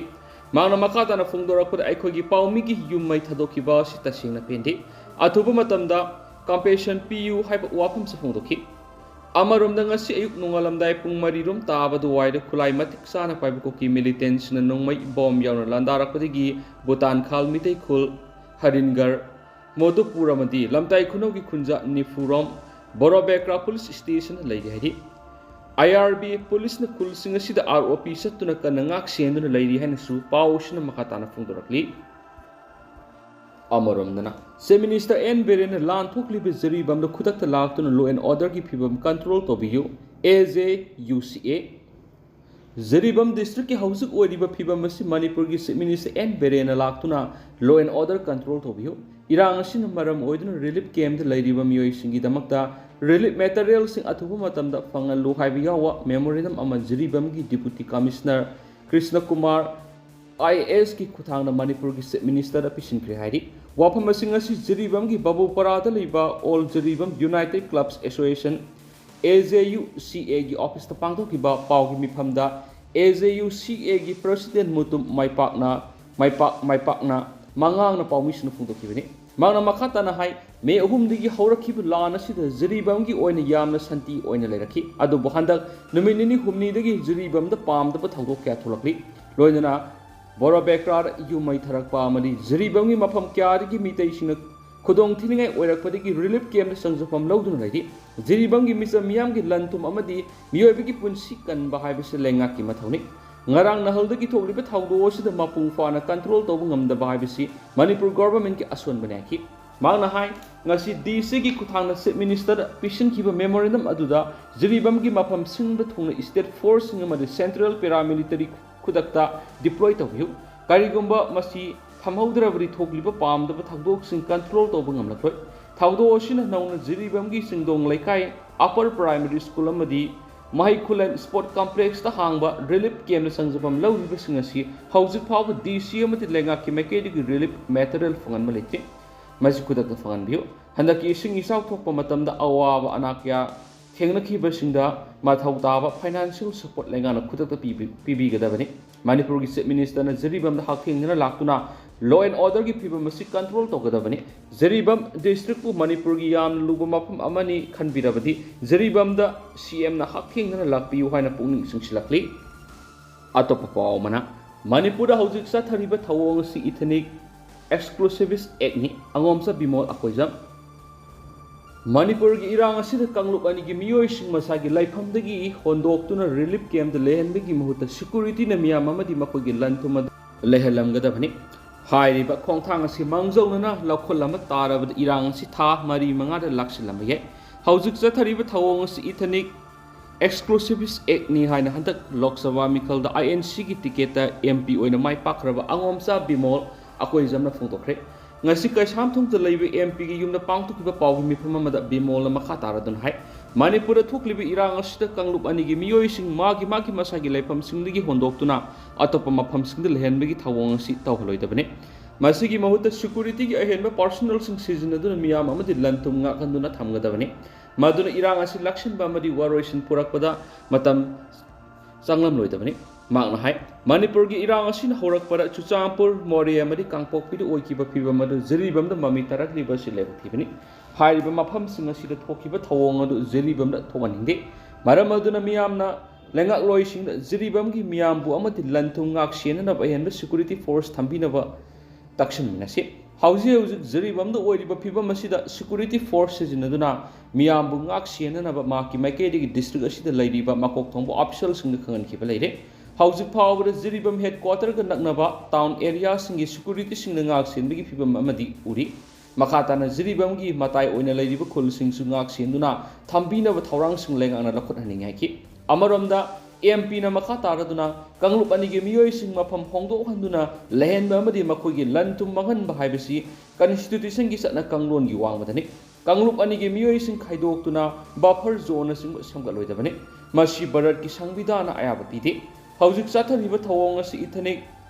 ꯃꯍꯥꯛꯅ ꯃꯈꯥ ꯇꯥꯅ ꯐꯣꯡꯗꯣꯔꯛꯄꯗ, ꯑꯩꯈꯣꯏꯒꯤ ꯄꯥꯎꯃꯤꯒꯤ ꯌꯨꯝ ꯃꯩ ꯊꯥꯗꯣꯛꯈꯤꯕ ꯑꯁꯤ ꯇꯁꯦꯡꯅ ꯄꯦꯟꯗꯦ꯫ ꯑꯊꯨꯕ ꯃꯇꯝꯗ compensation ꯄꯤꯌꯨ ꯍꯥꯏꯕ ꯋꯥꯐꯝꯁꯨ ꯐꯣꯡꯗꯣꯛꯈꯤ꯫ ꯑꯃꯔꯣꯝꯗ, ꯉꯁꯤ ꯑꯌꯨꯛ ꯅꯣꯡꯉꯥꯜꯂꯝꯗꯥꯏ ꯄꯨꯡ ꯃꯔꯤ ꯔꯣꯝ ꯇꯥꯕ ꯑꯗꯨꯋꯥꯏꯗ ꯈꯨꯠꯂꯥꯏ ꯃꯇꯤꯛ ꯆꯥꯅ ꯄꯥꯏꯕ ꯀꯨꯀꯤ militantꯁꯤꯡꯅ ꯅꯣꯡꯃꯩ ꯕꯣꯝ ꯌꯥꯎꯅ ꯂꯥꯟꯗꯥꯔꯛꯄꯗꯒꯤ ꯚꯨꯇꯥꯟ ꯈꯥꯜ ꯃꯤꯇꯩ ꯈꯨꯜ ꯍꯔꯤꯟꯒꯔ, ꯃꯣꯗꯨꯄꯨꯔ ꯑꯃꯗꯤ ꯂꯝꯇꯥꯏ ꯈꯨꯅꯧꯒꯤ ꯈꯨꯟꯖꯥ ꯅꯤꯐꯨꯔꯣꯝ ꯕꯣꯔꯣꯕꯦꯀ꯭ꯔꯥ police stationꯗ ꯂꯩꯔꯤ ꯍꯥꯏꯔꯤ꯫ ꯑꯥꯏ ꯑꯥꯔ ꯕꯤ policeꯅ ꯈꯨꯜꯁꯤꯡ ꯑꯁꯤꯗ ꯑꯥꯔ ꯑꯣ ꯄꯤ ꯆꯠꯇꯨꯅ ꯀꯟꯅ ꯉꯥꯛ ꯁꯦꯟꯗꯨꯅ ꯂꯩꯔꯤ ꯍꯥꯏꯅꯁꯨ ꯄꯥꯎꯁꯤꯅ ꯃꯈꯥ ꯇꯥꯅ ꯐꯣꯡꯗꯣꯔꯛꯂꯤ꯫ ꯑꯃꯔꯣꯝꯗꯅ, Chief Minister ꯑꯦꯟ ꯕꯤꯔꯦꯟꯅ ꯂꯥꯟ ꯊꯣꯛꯂꯤꯕ ꯖꯤꯔꯤꯕꯥꯝꯗ ꯈꯨꯗꯛꯇ ꯂꯥꯛꯇꯨꯅ law and orderꯒꯤ ꯐꯤꯕꯝ control ꯇꯧꯕꯤꯌꯨ, A J U C A꯫ Jiribam districtꯀꯤ ꯍꯧꯖꯤꯛ ꯑꯣꯏꯔꯤꯕ ꯐꯤꯕꯝ ꯑꯁꯤ ꯃꯅꯤꯄꯨꯔꯒꯤ Chief Minister ꯑꯦꯟ ꯕꯤꯔꯦꯟꯅ ꯂꯥꯛꯇꯨꯅ law and order control ꯇꯧꯕꯤꯌꯨ꯫ ꯏꯔꯥꯡ ꯑꯁꯤꯅ ꯃꯔꯝ ꯑꯣꯏꯗꯨꯅ relief campꯗ ꯂꯩꯔꯤꯕ ꯃꯤꯑꯣꯏꯁꯤꯡꯒꯤꯗꯃꯛꯇ relief materialꯁꯤꯡ ꯑꯊꯨꯕ ꯃꯇꯝꯗ ꯐꯪꯍꯜꯂꯨ ꯍꯥꯏꯕ ꯌꯥꯎꯕ memorandum ꯑꯃ ꯖꯤꯔꯤꯕꯥꯝꯒꯤ Deputy Commissioner Krishna Kumar, I A ꯑꯦꯁꯀꯤ ꯈꯨꯠꯊꯥꯡꯗ ꯃꯅꯤꯄꯨꯔꯒꯤ Chief Ministerꯗ ꯄꯤꯁꯤꯟꯈ꯭ꯔꯦ ꯍꯥꯏꯔꯤ꯫ ꯋꯥꯐꯝ ꯑꯁꯤꯡ ꯑꯁꯤ ꯖꯤꯔꯤꯕꯥꯝꯒꯤ ꯕꯥꯕꯨꯄꯔꯥꯗ ꯂꯩꯕ All Jiribam United Clubs Association, A J U C Aꯒꯤ officeꯇ ꯄꯥꯡꯊꯣꯛꯈꯤꯕ ꯄꯥꯎꯒꯤ ꯃꯤꯐꯝꯗ A J U C Aꯒꯤ President Mutum ꯃꯥꯏꯄꯥꯛꯅ, ꯃꯥꯏꯄꯥꯛ, ꯃꯥꯏꯄꯥꯛꯅ ꯃꯉꯥꯡꯅ ꯄꯥꯎꯃꯤꯁꯤꯡꯅ ꯐꯣꯡꯗꯣꯛꯈꯤꯕꯅꯤ꯫ ꯃꯍꯥꯛꯅ ꯃꯈꯥ ꯇꯥꯅ ꯍꯥꯏ, ꯃꯦ ꯑꯍꯨꯝꯗꯒꯤ ꯍꯧꯔꯛꯈꯤꯕ ꯂꯥꯟ ꯑꯁꯤꯗ ꯖꯤꯔꯤꯕꯥꯝꯒꯤ ꯑꯣꯏꯅ ꯌꯥꯝꯅ ꯁꯥꯟꯇꯤ ꯑꯣꯏꯅ ꯂꯩꯔꯛꯈꯤ꯫ ꯑꯗꯨꯕꯨ ꯍꯟꯗꯛ ꯅꯨꯃꯤꯠ ꯅꯤꯅꯤ ꯍꯨꯝꯅꯤꯗꯒꯤ ꯖꯤꯔꯤꯕꯥꯝꯗ ꯄꯥꯝꯗꯕ ꯊꯧꯗꯣꯛ ꯀꯌꯥ ꯊꯣꯛꯂꯛꯂꯤ꯫ ꯂꯣꯏꯅꯅ ꯕꯣꯔꯣꯕꯦꯀ꯭ꯔꯥꯗ ꯌꯨꯝ ꯃꯩ ꯊꯥꯔꯛꯄ ꯑꯃꯗꯤ ꯖꯤꯔꯤꯕꯥꯝꯒꯤ ꯃꯐꯝ ꯀꯌꯥꯗꯒꯤ ꯃꯤꯇꯩꯁꯤꯡꯅ ꯈꯨꯗꯣꯡ ꯊꯤꯅꯤꯡꯉꯥꯏ ꯑꯣꯏꯔꯛꯄꯗꯒꯤ ꯔꯤꯂꯤꯐ ꯀꯦꯝꯞꯇ ꯆꯪꯖꯐꯝ ꯂꯧꯗꯨꯅ ꯂꯩꯔꯤ꯫ ꯖꯤꯔꯤꯕꯥꯝꯒꯤ ꯃꯤꯆꯝ ꯃꯤꯌꯥꯝꯒꯤ ꯂꯟ ꯊꯨꯝ ꯑꯃꯗꯤ ꯃꯤꯑꯣꯏꯕꯒꯤ ꯄꯨꯟꯁꯤ ꯀꯟꯕ ꯍꯥꯏꯕꯁꯤ ꯂꯩꯉꯥꯛꯀꯤ ꯃꯊꯧꯅꯤ꯫ ꯉꯔꯥꯡ ꯅꯍꯜꯗꯒꯤ ꯊꯣꯛꯂꯤꯕ ꯊꯧꯗꯣꯛ ꯑꯁꯤꯗ ꯃꯄꯨꯡ ꯐꯥꯅ ꯀꯟꯇ꯭ꯔꯣꯜ ꯇꯧꯕ ꯉꯝꯗꯕ ꯍꯥꯏꯕꯁꯤ ꯃꯅꯤꯄꯨꯔ ꯒꯣꯚꯔꯟꯃꯦꯟꯠꯀꯤ ꯑꯁꯣꯟꯕꯅꯤ ꯍꯥꯏꯈꯤ꯫ ꯃꯍꯥꯛꯅ ꯍꯥꯏ, ꯉꯁꯤ ꯗꯤ ꯁꯤꯒꯤ ꯈꯨꯠꯊꯥꯡꯗ ꯆꯤꯐ ꯃꯤꯅꯤꯁꯇꯔꯗ ꯄꯤꯁꯤꯟꯈꯤꯕ ꯃꯦꯃꯣꯔꯦꯟꯗꯝ ꯑꯗꯨꯗ ꯖꯤꯔꯤꯕꯥꯝꯒꯤ ꯃꯐꯝ ꯁꯤꯟꯕ ꯊꯨꯡꯅ ꯁ꯭ꯇꯦꯠ ꯐꯣꯔꯁꯁꯤꯡ ꯑꯃꯗꯤ ꯁꯦꯟꯇ꯭ꯔꯦꯜ ꯄꯦꯔꯥꯃꯤꯂꯤꯇꯔꯤ ꯈꯨꯗꯛꯇ ꯗꯤꯄ꯭ꯂꯣꯏ ꯇꯧꯕꯤꯌꯨ꯫ ꯀꯔꯤꯒꯨꯝꯕ ꯃꯁꯤ ꯊꯝꯍꯧꯗ꯭ꯔꯕꯗꯤ ꯊꯣꯛꯂꯤꯕ ꯄꯥꯝꯗꯕ ꯊꯧꯗꯣꯛꯁꯤꯡ ꯀꯟꯇ꯭ꯔꯣꯜ ꯇꯧꯕ ꯉꯝꯂꯛꯂꯣꯏ꯫ ꯊꯧꯗꯣꯛ ꯑꯁꯤꯅ ꯅꯧꯅ ꯖꯤꯔꯤꯕꯥꯝꯒꯤ ꯆꯤꯡꯗꯣꯡ ꯂꯩꯀꯥꯏ, ꯑꯄꯔ ꯄ꯭ꯔꯥꯏꯃꯔꯤ ꯁ꯭ꯀꯨꯜ ꯑꯃꯗꯤ ꯃꯍꯩ ꯈꯨꯂꯦꯟ ꯁ꯭ꯄꯣꯔꯠ ꯀꯝꯄ꯭ꯂꯦꯛꯁꯇ ꯍꯥꯡꯕ ꯔꯤꯂꯤꯐ ꯀꯦꯝꯞꯇ ꯆꯪꯖꯐꯝ ꯂꯧꯔꯤꯕꯁꯤꯡ ꯑꯁꯤ ꯍꯧꯖꯤꯛ ꯐꯥꯎꯕ ꯗꯤ ꯁꯤ ꯑꯃꯗꯤ ꯂꯩꯉꯥꯛꯀꯤ ꯃꯥꯏꯀꯩꯗꯒꯤ ꯔꯤꯂꯤꯐ ꯃꯦꯇꯔꯤꯌꯦꯜ ꯐꯪꯍꯟꯕ ꯂꯩꯇꯦ꯫ ꯃꯁꯤ ꯈꯨꯗꯛꯇ ꯐꯪꯍꯟꯕꯤꯌꯨ꯫ ꯍꯟꯗꯛꯀꯤ ꯏꯁꯤꯡ ꯏꯆꯥꯎ ꯊꯣꯛꯄ ꯃꯇꯝꯗ ꯑꯋꯥꯕ ꯑꯅꯥ ꯀꯌꯥ ꯊꯦꯡꯅꯈꯤꯕꯁꯤꯡꯗ ꯃꯊꯧ ꯇꯥꯕ ꯐꯥꯏꯅꯥꯟꯁꯤꯌꯦꯜ ꯁꯄꯣꯔꯠ ꯂꯩꯉꯥꯛꯅ ꯈꯨꯗꯛꯇ ꯄꯤꯕꯤ-, ꯄꯤꯕꯤꯒꯗꯕꯅꯤ꯫ ꯃꯅꯤꯄꯨꯔꯒꯤ ꯆꯤꯐ ꯃꯤꯅꯤꯁꯇꯔꯅ ꯖꯤꯔꯤꯕꯥꯝꯗ ꯍꯛꯊꯦꯡꯅꯅ ꯂꯥꯛꯇꯨꯅ ꯂꯣ ꯑꯦꯟ ꯑꯣꯔꯗꯔꯒꯤ ꯐꯤꯕꯝ ꯑꯁꯤ ꯀꯟꯇ꯭ꯔꯣꯜ ꯇꯧꯒꯗꯕꯅꯤ꯫ ꯖꯤꯔꯤꯕꯥꯝ ꯗꯤꯁꯇ꯭ꯔꯤꯛꯄꯨ ꯃꯅꯤꯄꯨꯔꯒꯤ ꯌꯥꯝꯅ ꯂꯨꯕ ꯃꯐꯝ ꯑꯃꯅꯤ ꯈꯟꯕꯤꯔꯕꯗꯤ ꯖꯤꯔꯤꯕꯥꯝꯗ ꯁꯤ ꯑꯦꯝꯅ ꯍꯛꯊꯦꯡꯅꯅ ꯂꯥꯛꯄꯤꯌꯨ ꯍꯥꯏꯅ ꯄꯨꯛꯅꯤꯡ ꯆꯤꯡꯁꯤꯜꯂꯛꯂꯤ꯫ ꯑꯇꯣꯞꯄ ꯄꯥꯎ ꯑꯃꯅ, ꯃꯅꯤꯄꯨꯔꯗ ꯍꯧꯖꯤꯛ ꯆꯠꯊꯔꯤꯕ ꯊꯧꯑꯣꯡ ꯑꯁꯤ ꯏꯊꯅꯤꯛ ꯑꯦꯛꯁꯀ꯭ꯂꯨꯁꯤꯚꯤꯁ ꯑꯦꯛꯅꯤ꯫ ꯑꯉꯣꯝꯆꯥ ꯕꯤꯃꯣꯜ ꯑꯀꯣꯏꯖꯝ꯫ ꯃꯅꯤꯄꯨꯔꯒꯤ ꯏꯔꯥꯡ ꯑꯁꯤꯗ ꯀꯥꯡꯂꯨꯞ ꯑꯅꯤꯒꯤ ꯃꯤꯑꯣꯏꯁꯤꯡ ꯃꯁꯥꯒꯤ ꯂꯩꯐꯝꯗꯒꯤ ꯍꯣꯟꯗꯣꯛꯇꯨꯅ ꯔꯤꯂꯤꯐ ꯀꯦꯝꯞꯇ ꯂꯩꯍꯟꯕꯒꯤ ꯃꯍꯨꯠꯇ ꯁꯦꯀ꯭ꯌꯨꯔꯤꯇꯤꯅ ꯃꯤꯌꯥꯝ ꯑꯃꯗꯤ ꯃꯈꯣꯏꯒꯤ ꯂꯟ ꯊꯨꯝ ꯑꯗꯨ ꯂꯩꯍꯜꯂꯝꯒꯗꯕꯅꯤ꯫ ꯍꯥꯏꯔꯤꯕ ꯈꯣꯡꯊꯥꯡ ꯑꯁꯤ ꯃꯥꯡꯖꯧꯅꯅ ꯂꯧꯈꯠꯂꯝꯕ ꯇꯥꯔꯕꯗꯤ ꯏꯔꯥꯡ ꯑꯁꯤ ꯊꯥ ꯃꯔꯤ ꯃꯉꯥꯗ ꯂꯥꯛꯁꯤꯜꯂꯝꯕ ꯌꯥꯏ꯫ ꯍꯧꯖꯤꯛ ꯆꯠꯊꯔꯤꯕ ꯊꯧꯑꯣꯡ ꯑꯁꯤ ꯏꯊꯅꯤꯛ ꯑꯦꯛꯁꯀ꯭ꯂꯨꯁꯤꯚꯤꯁ ꯑꯦꯛꯅꯤ ꯍꯥꯏꯅ ꯍꯟꯗꯛ ꯂꯣꯛ ꯁꯚꯥ ꯃꯤꯈꯜꯗ ꯑꯥꯏ ꯑꯦꯟ ꯁꯤꯒꯤ ꯇꯤꯀꯦꯠꯇ ꯑꯦꯝ ꯄꯤ ꯑꯣꯏꯅ ꯃꯥꯏ ꯄꯥꯛꯈ꯭ꯔꯕ ꯑꯉꯣꯝꯆꯥ ꯕꯤꯃꯣꯜ ꯑꯀꯣꯏꯖꯝꯅ ꯐꯣꯡꯗꯣꯛꯈ꯭ꯔꯦ꯫ ꯉꯁꯤ ꯀꯩꯁꯥꯝꯊꯣꯡꯗ ꯂꯩꯕ ꯑꯦꯝ ꯄꯤꯒꯤ ꯌꯨꯝꯗ ꯄꯥꯡꯊꯣꯛꯈꯤꯕ ꯄꯥꯎꯒꯤ ꯃꯤꯐꯝ ꯑꯃꯗ ꯕꯤꯃꯣꯜꯅ ꯃꯈꯥ ꯇꯥꯔꯗꯨꯅ ꯍꯥꯏ, ꯃꯅꯤꯄꯨꯔꯗ ꯊꯣꯛꯂꯤꯕ ꯏꯔꯥꯡ ꯑꯁꯤꯗ ꯀꯥꯡꯂꯨꯞ ꯑꯅꯤꯒꯤ ꯃꯤꯑꯣꯏꯁꯤꯡ ꯃꯥꯒꯤ ꯃꯥꯒꯤ ꯃꯁꯥꯒꯤ ꯂꯩꯐꯝꯁꯤꯡꯗꯒꯤ ꯍꯣꯟꯗꯣꯛꯇꯨꯅ ꯑꯇꯣꯞꯄ ꯃꯐꯝꯁꯤꯡꯗ ꯂꯩꯍꯟꯕꯒꯤ ꯊꯧꯑꯣꯡ ꯑꯁꯤ ꯇꯧꯍꯜꯂꯣꯏꯗꯕꯅꯤ꯫ ꯃꯁꯤꯒꯤ ꯃꯍꯨꯠꯇ ꯁꯦꯀ꯭ꯌꯨꯔꯤꯇꯤꯒꯤ ꯑꯍꯦꯟꯕ ꯄꯥꯔꯁꯣꯅꯦꯜꯁꯤꯡ ꯁꯤꯖꯤꯟꯅꯗꯨꯅ ꯃꯤꯌꯥꯝ ꯑꯃꯗꯤ ꯂꯟ ꯊꯨꯝ ꯉꯥꯛꯍꯟꯗꯨꯅ ꯊꯝꯒꯗꯕꯅꯤ꯫ ꯃꯗꯨꯅ ꯏꯔꯥꯡ ꯑꯁꯤ ꯂꯥꯛꯁꯤꯟꯕ ꯑꯃꯗꯤ ꯋꯥꯔꯣꯏꯁꯤꯟ ꯄꯨꯔꯛꯄꯗ ꯃꯇꯝ ꯆꯪꯂꯝꯂꯣꯏꯗꯕꯅꯤ꯫ ꯃꯍꯥꯛꯅ ꯍꯥꯏ, ꯃꯅꯤꯄꯨꯔꯒꯤ ꯏꯔꯥꯡ ꯑꯁꯤꯅ ꯍꯧꯔꯛꯄꯗ ꯆꯨꯔꯆꯥꯟꯄꯨꯔ, ꯃꯣꯔꯦ ꯑꯃꯗꯤ ꯀꯥꯡꯄꯣꯛꯄꯤꯗ ꯑꯣꯏꯈꯤꯕ ꯐꯤꯕꯝ ꯑꯗꯨ ꯖꯤꯔꯤꯕꯥꯝꯗ ꯃꯃꯤ ꯇꯥꯔꯛꯂꯤꯕ ꯑꯁꯤ ꯂꯥꯏꯕꯛ ꯊꯤꯕꯅꯤ꯫ ꯍꯥꯏꯔꯤꯕ ꯃꯐꯝꯁꯤꯡ ꯑꯁꯤꯗ ꯊꯣꯛꯈꯤꯕ ꯊꯧꯑꯣꯡ ꯑꯗꯨ ꯖꯤꯔꯤꯕꯥꯝꯗ ꯊꯣꯛꯍꯟꯅꯤꯡꯗꯦ꯫ ꯃꯔꯝ ꯑꯗꯨꯅ ꯃꯤꯌꯥꯝꯅ ꯂꯩꯉꯥꯛꯂꯣꯏꯁꯤꯡꯗ ꯖꯤꯔꯤꯕꯥꯝꯒꯤ ꯃꯤꯌꯥꯝꯕꯨ ꯑꯃꯗꯤ ꯂꯟ ꯊꯨꯝ ꯉꯥꯛ ꯁꯦꯟꯅꯅꯕ ꯑꯍꯦꯟꯕ ꯁꯦꯀ꯭ꯌꯨꯔꯤꯇꯤ ꯐꯣꯔꯁ ꯊꯝꯕꯤꯅꯕ ꯇꯛꯁꯤꯟꯃꯤꯟꯅꯁꯤ꯫ ꯍꯧꯖꯤꯛ ꯍꯧꯖꯤꯛ ꯖꯤꯔꯤꯕꯥꯝꯗ ꯑꯣꯏꯔꯤꯕ ꯐꯤꯕꯝ ꯑꯁꯤꯗ security force ꯁꯤꯖꯤꯟꯅꯗꯨꯅ ꯃꯤꯌꯥꯝꯕꯨ ꯉꯥꯛ ꯁꯦꯟꯅꯅꯕ ꯃꯍꯥꯛꯀꯤ ꯃꯥꯏꯀꯩꯗꯒꯤ district ꯑꯁꯤꯗ ꯂꯩꯔꯤꯕ ꯃꯀꯣꯛ ꯊꯣꯡꯕ official ꯁꯤꯡꯗ ꯈꯪꯍꯟꯈꯤꯕ ꯂꯩꯔꯦ꯫ ꯍꯧꯖꯤꯛ ꯐꯥꯎꯕꯗ ꯖꯤꯔꯤꯕꯥꯝ headquarter ꯒ ꯅꯛꯅꯕ town area ꯁꯤꯡꯒꯤ security ꯁꯤꯡꯅ ꯉꯥꯛ ꯁꯦꯟꯕꯒꯤ ꯐꯤꯕꯝ ꯑꯃꯗꯤ ꯎꯔꯤ꯫ ꯃꯈꯥ ꯇꯥꯅ ꯖꯤꯔꯤꯕꯥꯝꯒꯤ ꯃꯇꯥꯏ ꯑꯣꯏꯅ ꯂꯩꯔꯤꯕ ꯈꯨꯜꯁꯤꯡꯁꯨ ꯉꯥꯛ ꯁꯦꯟꯗꯨꯅ ꯊꯝꯕꯤꯅꯕ ꯊꯧꯔꯥꯡꯁꯤꯡ ꯂꯩꯉꯥꯛꯅ ꯂꯧꯈꯠꯍꯟꯅꯤꯡꯉꯤ ꯍꯥꯏꯈꯤ꯫ ꯑꯃꯔꯣꯝꯗ, ꯑꯦꯝ ꯄꯤꯅ ꯃꯈꯥ ꯇꯥꯔꯗꯨꯅ ꯀꯥꯡꯂꯨꯞ ꯑꯅꯤꯒꯤ ꯃꯤꯑꯣꯏꯁꯤꯡ ꯃꯐꯝ ꯍꯣꯡꯗꯣꯛꯍꯟꯗꯨꯅ ꯂꯩꯍꯟꯕ ꯑꯃꯗꯤ ꯃꯈꯣꯏꯒꯤ ꯂꯟ ꯊꯨꯝ ꯃꯥꯡꯍꯟꯕ ꯍꯥꯏꯕꯁꯤ constitution ꯒꯤ ꯆꯠꯅ ꯀꯥꯡꯂꯣꯟꯒꯤ ꯋꯥꯡꯃꯗꯅꯤ꯫ ꯀꯥꯡꯂꯨꯞ ꯑꯅꯤꯒꯤ ꯃꯤꯑꯣꯏꯁꯤꯡ ꯈꯥꯏꯗꯣꯛꯇꯨꯅ buffer zone ꯅꯆꯤꯡꯕ ꯁꯦꯝꯒꯠꯂꯣꯏꯗꯕꯅꯤ꯫ ꯃꯁꯤ ꯚꯥꯔꯠꯀꯤ ꯁꯪꯕꯤꯙꯥꯟꯅ ꯑꯌꯥꯕ ꯄꯤꯗꯦ꯫ ꯍꯧꯖꯤꯛ ꯆꯠꯊꯔꯤꯕ ꯊꯧꯑꯣꯡ ꯑꯁꯤ Ethnic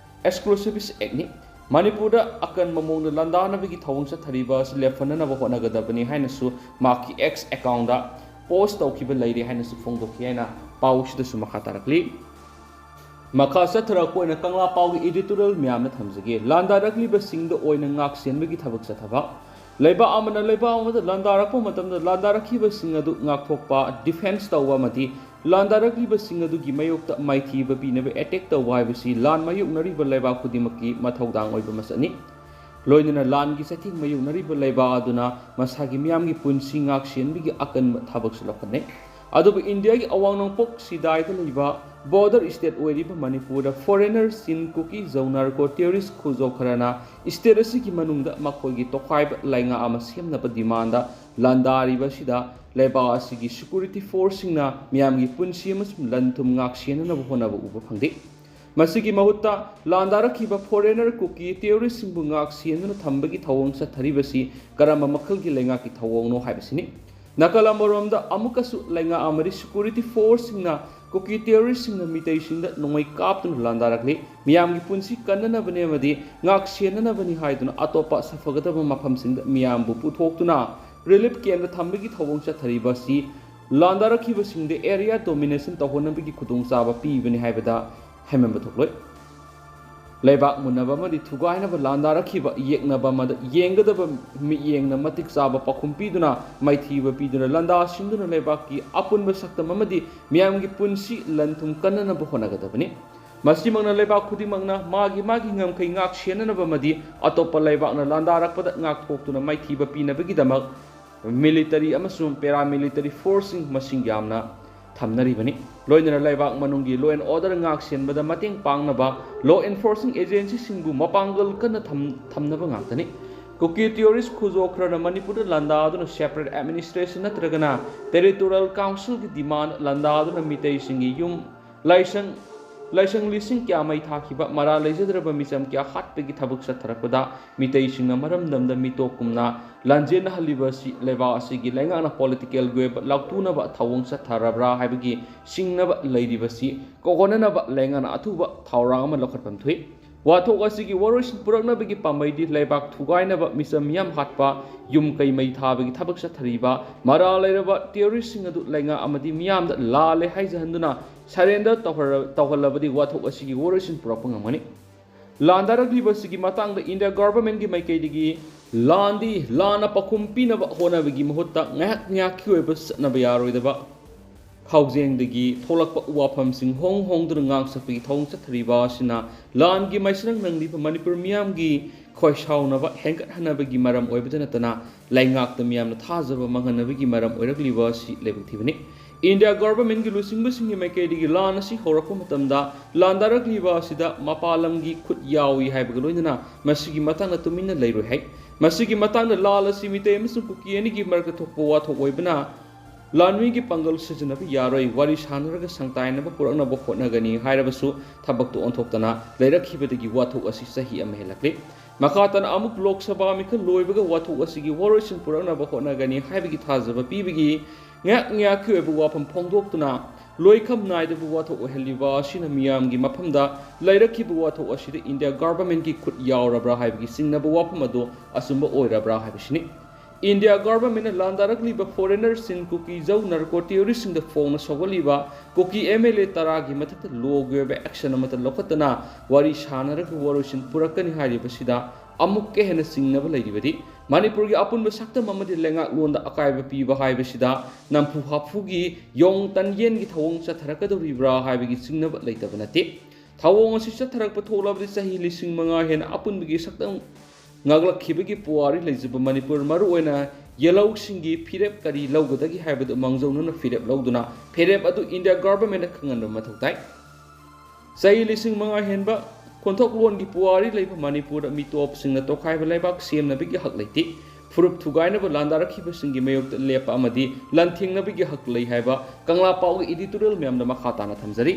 Exclusivist Act ꯅꯤ꯫ ꯃꯅꯤꯄꯨꯔꯗ ꯑꯀꯟꯕ ꯃꯑꯣꯡꯗ ꯂꯥꯟꯗꯥꯅꯕꯒꯤ ꯊꯧꯑꯣꯡ ꯆꯠꯊꯔꯤꯕ ꯑꯁꯤ ꯂꯦꯞꯍꯟꯅꯅꯕ ꯍꯣꯠꯅꯒꯗꯕꯅꯤ ꯍꯥꯏꯅꯁꯨ ꯃꯍꯥꯛꯀꯤ X account ꯗ post ꯇꯧꯈꯤꯕ ꯂꯩꯔꯤ ꯍꯥꯏꯅꯁꯨ ꯐꯣꯡꯗꯣꯛꯈꯤ ꯍꯥꯏꯅ ꯄꯥꯎꯁꯤꯗꯁꯨ ꯃꯈꯥ ꯇꯥꯔꯛꯂꯤ꯫ ꯃꯈꯥ ꯆꯠꯊꯔꯛꯄ ꯑꯣꯏꯅ ꯀꯪꯂꯥ ꯄꯥꯎꯒꯤ editorial ꯃꯌꯥꯝꯅ ꯊꯝꯖꯒꯦ꯫ ꯂꯥꯟꯗꯥꯔꯛꯂꯤꯕꯁꯤꯡꯗ ꯑꯣꯏꯅ ꯉꯥꯛ ꯁꯦꯟꯕꯒꯤ ꯊꯕꯛ ꯆꯠꯊꯕ꯫ ꯂꯩꯕꯥꯛ ꯑꯃꯅ ꯂꯩꯕꯥꯛ ꯑꯃꯗ ꯂꯥꯟꯗꯥꯔꯛꯄ ꯃꯇꯝꯗ ꯂꯥꯟꯗꯥꯔꯛꯈꯤꯕꯁꯤꯡ ꯑꯗꯨ ꯉꯥꯛꯊꯣꯛꯄ, defence ꯇꯧꯕ ꯑꯃꯗꯤ ꯂꯥꯟꯗꯥꯔꯛꯂꯤꯕꯁꯤꯡ ꯑꯗꯨꯒꯤ ꯃꯥꯌꯣꯛꯇ ꯃꯥꯏꯊꯤꯕ ꯄꯤꯅꯕ attack ꯇꯧꯕ ꯍꯥꯏꯕꯁꯤ ꯂꯥꯟ ꯃꯥꯌꯣꯛꯅꯔꯤꯕ ꯂꯩꯕꯥꯛ ꯈꯨꯗꯤꯡꯃꯛꯀꯤ ꯃꯊꯧꯗꯥꯡ ꯑꯣꯏꯕ ꯃꯁꯛꯅꯤ꯫ ꯂꯣꯏꯅꯅ ꯂꯥꯟꯒꯤ ꯆꯩꯊꯦꯡ ꯃꯥꯌꯣꯛꯅꯔꯤꯕ ꯂꯩꯕꯥꯛ ꯑꯗꯨꯅ ꯃꯁꯥꯒꯤ ꯃꯤꯌꯥꯝꯒꯤ ꯄꯨꯟꯁꯤ ꯉꯥꯛ ꯁꯦꯟꯕꯒꯤ ꯑꯀꯟꯕ ꯊꯕꯛꯁꯨ ꯂꯧꯈꯠꯅꯩ꯫ ꯑꯗꯨꯕꯨ ꯏꯟꯗꯤꯌꯥꯒꯤ ꯑꯋꯥꯡ ꯅꯣꯡꯄꯣꯛ ꯁꯤꯗꯥꯏꯗ ꯂꯩꯕ border state ꯑꯣꯏꯔꯤꯕ ꯃꯅꯤꯄꯨꯔꯗ foreigner, ꯆꯤꯟ, ꯀꯨꯀꯤ, ꯖꯧ, narco terrorist ꯈꯨꯖꯧ ꯈꯔꯅ state ꯑꯁꯤꯒꯤ ꯃꯅꯨꯡꯗ ꯃꯈꯣꯏꯒꯤ ꯇꯣꯈꯥꯏꯕ ꯂꯩꯉꯥꯛ ꯑꯃ ꯁꯦꯝꯅꯕ demand ꯂꯥꯟꯗꯥꯔꯤꯕ ꯑꯁꯤꯗ ꯂꯩꯕꯥꯛ ꯑꯁꯤꯒꯤ security force ꯁꯤꯡꯅ ꯃꯤꯌꯥꯝꯒꯤ ꯄꯨꯟꯁꯤ ꯑꯃꯁꯨꯡ ꯂꯟ ꯊꯨꯝ ꯉꯥꯛ ꯁꯦꯟꯅꯅꯕ ꯍꯣꯠꯅꯕ ꯎꯕ ꯐꯪꯗꯦ꯫ ꯃꯁꯤꯒꯤ ꯃꯍꯨꯠꯇ ꯂꯥꯟꯗꯥꯔꯛꯈꯤꯕ foreigner ꯀꯨꯀꯤ terrorist ꯁꯤꯡꯕꯨ ꯉꯥꯛ ꯁꯦꯟꯗꯨꯅ ꯊꯝꯕꯒꯤ ꯊꯧꯑꯣꯡ ꯆꯠꯊꯔꯤꯕꯁꯤ ꯀꯔꯝꯕ ꯃꯈꯜꯒꯤ ꯂꯩꯉꯥꯛꯀꯤ ꯊꯧꯑꯣꯡꯅꯣ ꯍꯥꯏꯕꯁꯤꯅꯤ꯫ ꯅꯥꯀꯜ ꯑꯃꯔꯣꯝꯗ ꯑꯃꯨꯛꯀꯁꯨ ꯂꯩꯉꯥꯛ ꯑꯃꯗꯤ security force ꯁꯤꯡꯅ ꯀꯨꯀꯤ terrorist ꯁꯤꯡꯅ ꯃꯤꯇꯩꯁꯤꯡꯗ ꯅꯣꯡꯃꯩ ꯀꯥꯞꯇꯨꯅ ꯂꯥꯟꯗꯥꯔꯛꯂꯤ꯫ ꯃꯤꯌꯥꯝꯒꯤ ꯄꯨꯟꯁꯤ ꯀꯟꯅꯅꯕꯅꯦ ꯑꯃꯗꯤ ꯉꯥꯛ ꯁꯦꯟꯅꯅꯕꯅꯤ ꯍꯥꯏꯗꯨꯅ ꯑꯇꯣꯞꯄ ꯁꯥꯐꯒꯗꯕ ꯃꯐꯝꯁꯤꯡꯗ ꯃꯤꯌꯥꯝꯕꯨ ꯄꯨꯊꯣꯛꯇꯨꯅ relief camp ꯇ ꯊꯝꯕꯒꯤ ꯊꯧꯑꯣꯡ ꯆꯠꯊꯔꯤꯕ ꯑꯁꯤ ꯂꯥꯟꯗꯥꯔꯛꯈꯤꯕꯁꯤꯡꯗ area domination ꯇꯧꯍꯟꯅꯕꯒꯤ ꯈꯨꯗꯣꯡꯆꯥꯕ ꯄꯤꯕꯅꯤ ꯍꯥꯏꯕꯗ ꯍꯥꯏꯃꯟꯕ ꯊꯣꯛꯂꯣꯏ꯫ ꯂꯩꯕꯥꯛ ꯃꯨꯟꯅꯕ ꯑꯃꯗꯤ ꯊꯨꯒꯥꯏꯅꯕ ꯂꯥꯟꯗꯥꯔꯛꯈꯤꯕ ꯌꯦꯛꯅꯕ ꯑꯃꯗ ꯌꯦꯡꯒꯗꯕ ꯃꯤꯠꯌꯦꯡꯅ ꯃꯇꯤꯛ ꯆꯥꯕ ꯄꯥꯎꯈꯨꯝ ꯄꯤꯗꯨꯅ, ꯃꯥꯏꯊꯤꯕ ꯄꯤꯗꯨꯅ, ꯂꯥꯟꯗꯥ ꯁꯤꯟꯗꯨꯅ ꯂꯩꯕꯥꯛꯀꯤ ꯑꯄꯨꯟꯕ ꯁꯛꯇꯝ ꯑꯃꯗꯤ ꯃꯤꯌꯥꯝꯒꯤ ꯄꯨꯟꯁꯤ ꯂꯟ ꯊꯨꯝ ꯀꯟꯅꯅꯕ ꯍꯣꯠꯅꯒꯗꯕꯅꯤ꯫ ꯃꯁꯤꯃꯛꯅ ꯂꯩꯕꯥꯛ ꯈꯨꯗꯤꯡꯃꯛꯅ ꯃꯥꯒꯤ ꯃꯥꯒꯤ ꯉꯝꯈꯩ ꯉꯥꯛ ꯁꯦꯟꯅꯅꯕ ꯑꯃꯗꯤ ꯑꯇꯣꯞꯄ ꯂꯩꯕꯥꯛꯅ ꯂꯥꯟꯗꯥꯔꯛꯄꯗ ꯉꯥꯛꯊꯣꯛꯇꯨꯅ ꯃꯥꯏꯊꯤꯕ ꯄꯤꯅꯕꯒꯤꯗꯃꯛ military ꯑꯃꯁꯨꯡ paramilitary forceꯁꯤꯡ ꯃꯁꯤꯡ ꯌꯥꯝꯅ ꯊꯝꯅꯔꯤꯕꯅꯤ꯫ ꯂꯣꯏꯅꯅ ꯂꯩꯕꯥꯛ ꯃꯅꯨꯡꯒꯤ law and order ꯉꯥꯛ ꯁꯦꯟꯕꯗ ꯃꯇꯦꯡ ꯄꯥꯡꯅꯕ law enforcing agencyꯁꯤꯡꯕꯨ ꯃꯄꯥꯡꯒꯜ ꯀꯟꯅ ꯊꯝ-, ꯊꯝꯅꯕ ꯉꯥꯛꯇꯅꯤ꯫ ꯀꯨꯀꯤ terrorist ꯈꯨꯖꯣ ꯈꯔꯅ ꯃꯅꯤꯄꯨꯔꯗ ꯂꯥꯟꯗꯥꯗꯨꯅ separate administration ꯅꯠꯇ꯭ꯔꯒꯅ territorial councilꯒꯤ demand ꯂꯥꯟꯗꯥꯗꯨꯅ ꯃꯤꯇꯩꯁꯤꯡꯒꯤ ꯌꯨꯝ, ꯂꯥꯏꯁꯪ, ꯂꯥꯏꯁꯪ ꯂꯤꯁꯤꯡ ꯀꯌꯥ ꯃꯩ ꯊꯥꯈꯤꯕ, ꯃꯔꯥꯜ ꯂꯩꯖꯗ꯭ꯔꯕ ꯃꯤꯆꯝ ꯀꯌꯥ ꯍꯥꯠꯄꯒꯤ ꯊꯕꯛ ꯆꯠꯊꯔꯛꯄꯗ ꯃꯤꯇꯩꯁꯤꯡꯅ ꯃꯔꯝꯗꯝꯗ ꯃꯤꯇꯣꯞ ꯀꯨꯝꯅ ꯂꯥꯟꯖꯦꯟꯅꯍꯜꯂꯤꯕ ꯑꯁꯤ ꯂꯩꯕꯥꯛ ꯑꯁꯤꯒꯤ ꯂꯩꯉꯥꯛꯅ politicalꯒꯤ ꯑꯣꯏꯕ ꯂꯥꯎꯊꯨꯅꯕ ꯊꯧꯑꯣꯡ ꯆꯠꯊꯔꯕ꯭ꯔꯥ ꯍꯥꯏꯕꯒꯤ ꯆꯤꯡꯅꯕ ꯂꯩꯔꯤꯕꯁꯤ ꯀꯣꯛꯍꯟꯅꯅꯕ ꯂꯩꯉꯥꯛꯅ ꯑꯊꯨꯕ ꯊꯧꯔꯥꯡ ꯑꯃ ꯂꯧꯈꯠꯐꯝ ꯊꯣꯛꯏ꯫ ꯋꯥꯊꯣꯛ ꯑꯁꯤꯒꯤ ꯋꯥꯔꯣꯏꯁꯤꯟ ꯄꯨꯔꯛꯅꯕꯒꯤ ꯄꯥꯝꯕꯩꯗꯤ ꯂꯩꯕꯥꯛ ꯊꯨꯒꯥꯏꯅꯕ, ꯃꯤꯆꯝ ꯃꯤꯌꯥꯝ ꯍꯥꯠꯄ, ꯌꯨꯝ ꯀꯩ ꯃꯩ ꯊꯥꯕꯒꯤ ꯊꯕꯛ ꯆꯠꯊꯔꯤꯕ ꯃꯔꯥꯜ ꯂꯩꯔꯕ terroristꯁꯤꯡ ꯑꯗꯨ ꯂꯩꯉꯥꯛ ꯑꯃꯗꯤ ꯃꯤꯌꯥꯝꯗ ꯂꯥꯜꯂꯦ ꯍꯥꯏꯖꯍꯟꯗꯨꯅ surrender ꯇꯧꯍꯜꯂ-, ꯇꯧꯍꯜꯂꯕꯗꯤ ꯋꯥꯊꯣꯛ ꯑꯁꯤꯒꯤ ꯋꯥꯔꯣꯏꯁꯤꯟ ꯄꯨꯔꯛꯄ ꯉꯝꯒꯅꯤ꯫ ꯂꯥꯟꯗꯥꯔꯛꯂꯤꯕ ꯑꯁꯤꯒꯤ ꯃꯇꯥꯡꯗ ꯏꯟꯗꯤꯌꯥ governmentꯀꯤ ꯃꯥꯏꯀꯩꯗꯒꯤ ꯂꯥꯟꯗꯤ ꯂꯥꯟꯅ ꯄꯥꯎꯈꯨꯝ ꯄꯤꯅꯕ ꯍꯣꯠꯅꯕꯒꯤ ꯃꯍꯨꯠꯇ ꯉꯥꯏꯍꯥꯛ ꯉꯥꯏꯍꯥꯛꯀꯤ ꯑꯣꯏꯕ ꯆꯠꯅꯕ ꯌꯥꯔꯣꯏꯗꯕ ꯈꯥꯎꯖꯦꯡꯗꯒꯤ ꯊꯣꯛꯂꯛꯄ ꯋꯥꯐꯝꯁꯤꯡ ꯍꯣꯡ ꯍꯣꯡꯗꯨꯅ ꯉꯥꯡ ꯁꯛꯄꯒꯤ ꯊꯧꯑꯣꯡ ꯆꯠꯊꯔꯤꯕ ꯑꯁꯤꯅ ꯂꯥꯟꯒꯤ ꯃꯥꯏꯁꯤꯅ ꯅꯪꯂꯤꯕ ꯃꯅꯤꯄꯨꯔ ꯃꯤꯌꯥꯝꯒꯤ ꯈꯣꯏꯁꯥꯎꯅꯕ ꯍꯦꯟꯒꯠꯍꯟꯅꯕꯒꯤ ꯃꯔꯝ ꯑꯣꯏꯕꯇ ꯅꯠꯇꯅ ꯂꯩꯉꯥꯛꯇ ꯃꯤꯌꯥꯝꯅ ꯊꯥꯖꯕ ꯃꯥꯡꯍꯟꯅꯕꯒꯤ ꯃꯔꯝ ꯑꯣꯏꯔꯛꯂꯤꯕ ꯑꯁꯤ ꯂꯥꯏꯕꯛ ꯊꯤꯕꯅꯤ꯫ ꯏꯟꯗꯤꯌꯥ governmentꯀꯤ ꯂꯨꯆꯤꯡꯕꯁꯤꯡꯒꯤ ꯃꯥꯏꯀꯩꯗꯒꯤ ꯂꯥꯟ ꯑꯁꯤ ꯍꯧꯔꯛꯄ ꯃꯇꯝꯗ ꯂꯥꯟꯗꯥꯔꯛꯂꯤꯕ ꯑꯁꯤꯗ ꯃꯄꯥꯟ ꯂꯝꯒꯤ ꯈꯨꯠ ꯌꯥꯎꯏ ꯍꯥꯏꯕꯒ ꯂꯣꯏꯅꯅ ꯃꯁꯤꯒꯤ ꯃꯇꯥꯡꯗ ꯇꯨꯃꯤꯟꯅ ꯂꯩꯔꯣꯏ ꯍꯥꯏ꯫ ꯃꯁꯤꯒꯤ ꯃꯇꯥꯡꯗ ꯂꯥꯜ ꯑꯁꯤ ꯃꯤꯇꯩ ꯑꯃꯁꯨꯡ ꯀꯨꯀꯤ ꯑꯅꯤꯒꯤ ꯃꯔꯛꯇ ꯊꯣꯛꯄ ꯋꯥꯊꯣꯛ ꯑꯣꯏꯕꯅ ꯂꯥꯟꯃꯤꯒꯤ ꯄꯥꯡꯒꯜ ꯁꯤꯖꯤꯟꯅꯕ ꯌꯥꯔꯣꯏ, ꯋꯥꯔꯤ ꯁꯥꯟꯅꯔꯒ ꯁꯪꯇꯥꯏꯅꯕ ꯄꯨꯔꯛꯅꯕ ꯍꯣꯠꯅꯒꯅꯤ ꯍꯥꯏꯔꯕꯁꯨ ꯊꯕꯛꯇꯨ ꯑꯣꯟꯊꯣꯛꯇꯅ ꯂꯩꯔꯛꯈꯤꯕꯗꯒꯤ ꯋꯥꯊꯣꯛ ꯑꯁꯤ ꯆꯍꯤ ꯑꯃ ꯍꯦꯜꯂꯛꯂꯦ꯫ ꯃꯈꯥ ꯇꯥꯅ ꯑꯃꯨꯛ ꯂꯣꯛ ꯁꯚꯥ ꯃꯤꯈꯜ ꯂꯣꯏꯕꯒ ꯋꯥꯊꯣꯛ ꯑꯁꯤꯒꯤ ꯋꯥꯔꯣꯏꯁꯤꯟ ꯄꯨꯔꯛꯅꯕ ꯍꯣꯠꯅꯒꯅꯤ ꯍꯥꯏꯕꯒꯤ ꯊꯥꯖꯕ ꯄꯤꯕꯒꯤ ꯉꯥꯏꯍꯥꯛ ꯉꯥꯏꯍꯥꯛꯀꯤ ꯑꯣꯏꯕ ꯋꯥꯐꯝ ꯐꯣꯡꯗꯣꯛꯇꯨꯅ ꯂꯣꯏꯈꯝ ꯅꯥꯏꯗꯕ ꯋꯥꯊꯣꯛ ꯑꯣꯏꯍꯜꯂꯤꯕ ꯑꯁꯤꯅ ꯃꯤꯌꯥꯝꯒꯤ ꯃꯐꯝꯗ ꯂꯩꯔꯛꯈꯤꯕ ꯋꯥꯊꯣꯛ ꯑꯁꯤꯗ ꯏꯟꯗꯤꯌꯥ governmentꯀꯤ ꯈꯨꯠ ꯌꯥꯎꯔꯕ꯭ꯔꯥ ꯍꯥꯏꯕꯒꯤ ꯆꯤꯡꯅꯕ ꯋꯥꯐꯝ ꯑꯗꯨ ꯑꯆꯨꯝꯕ ꯑꯣꯏꯔꯕ꯭ꯔꯥ ꯍꯥꯏꯕꯁꯤꯅꯤ꯫ ꯏꯟꯗꯤꯌꯥ governmentꯅ ꯂꯥꯟꯗꯥꯔꯛꯂꯤꯕ foreigners ꯁꯤꯡ, ꯀꯨꯀꯤ ꯖꯧ narco terrorist ꯁꯤꯡꯗ ꯐꯣꯡꯅ ꯁꯧꯒꯠꯂꯤꯕ ꯀꯨꯀꯤ MLA ꯇꯔꯥꯒꯤ ꯃꯊꯛꯇ ꯂꯣꯒꯤ ꯑꯣꯏꯕ action ꯑꯃꯠꯇ ꯂꯧꯈꯠꯇꯅ ꯋꯥꯔꯤ ꯁꯥꯟꯅꯔꯒ ꯋꯥꯔꯣꯏꯁꯤꯟ ꯄꯨꯔꯛꯀꯅꯤ ꯍꯥꯏꯔꯤꯕꯁꯤꯗ ꯑꯃꯨꯛꯀ ꯍꯦꯟꯅ ꯆꯤꯡꯅꯕ ꯂꯩꯔꯤꯕꯗꯤ ꯃꯅꯤꯄꯨꯔꯒꯤ ꯑꯄꯨꯟꯕ ꯁꯛꯇꯝ ꯑꯃꯗꯤ ꯂꯩꯉꯥꯛꯂꯣꯟꯗ ꯑꯀꯥꯏꯕ ꯄꯤꯕ ꯍꯥꯏꯕꯁꯤꯗ ꯅꯝꯐꯨ ꯍꯥꯐꯨꯒꯤ ꯌꯣꯡ ꯇꯟꯌꯦꯟꯒꯤ ꯊꯧꯑꯣꯡ ꯆꯠꯊꯔꯛꯀꯗꯧꯔꯤꯕ꯭ꯔꯥ ꯍꯥꯏꯕꯒꯤ ꯆꯤꯡꯅꯕ ꯂꯩꯇꯕ ꯅꯠꯇꯦ꯫ ꯊꯧꯑꯣꯡ ꯑꯁꯤ ꯆꯠꯊꯔꯛꯄ ꯊꯣꯛꯂꯕꯗꯤ ꯆꯍꯤ ꯂꯤꯁꯤꯡ ꯃꯉꯥ ꯍꯦꯟꯅ ꯑꯄꯨꯟꯕꯒꯤ ꯁꯛꯇꯝ ꯉꯥꯛꯂꯛꯈꯤꯕꯒꯤ ꯄꯨꯋꯥꯔꯤ ꯂꯩꯖꯕ ꯃꯅꯤꯄꯨꯔ, ꯃꯔꯨꯑꯣꯏꯅ ꯌꯦꯜꯍꯧꯁꯤꯡꯒꯤ ꯐꯤꯔꯦꯞ ꯀꯔꯤ ꯂꯧꯒꯗꯒꯦ ꯍꯥꯏꯕꯗꯨ ꯃꯥꯡꯖꯧꯅꯅ ꯐꯤꯔꯦꯞ ꯂꯧꯗꯨꯅ ꯐꯤꯔꯦꯞ ꯑꯗꯨ ꯏꯟꯗꯤꯌꯥ ꯒꯚꯔꯟꯃꯦꯟꯠꯇ ꯈꯪꯍꯟꯕ ꯃꯊꯧ ꯇꯥꯏ꯫ ꯆꯍꯤ ꯂꯤꯁꯤꯡ ꯃꯉꯥ ꯍꯦꯟꯕ ꯈꯣꯟꯊꯣꯛꯂꯣꯟꯒꯤ ꯄꯨꯋꯥꯔꯤ ꯂꯩꯕ ꯃꯅꯤꯄꯨꯔꯗ ꯃꯤꯇꯣꯞꯁꯤꯡꯅ ꯇꯣꯈꯥꯏꯕ ꯂꯩꯕꯥꯛ ꯁꯦꯝꯅꯕꯒꯤ ꯍꯛ ꯂꯩꯇꯦ꯫ ꯐꯨꯔꯨꯞ ꯊꯨꯒꯥꯏꯅꯕ ꯂꯥꯟꯗꯥꯔꯛꯈꯤꯕꯁꯤꯡꯒꯤ ꯃꯥꯌꯣꯛꯇ ꯂꯦꯞꯄ ꯑꯃꯗꯤ ꯂꯥꯟꯊꯦꯡꯅꯕꯒꯤ ꯍꯛ ꯂꯩ ꯍꯥꯏꯕ ꯀꯪꯂꯥ ꯄꯥꯎꯒꯤ editorial ꯃꯌꯥꯝꯗ ꯃꯈꯥ ꯇꯥꯅ ꯊꯝꯖꯔꯤ꯫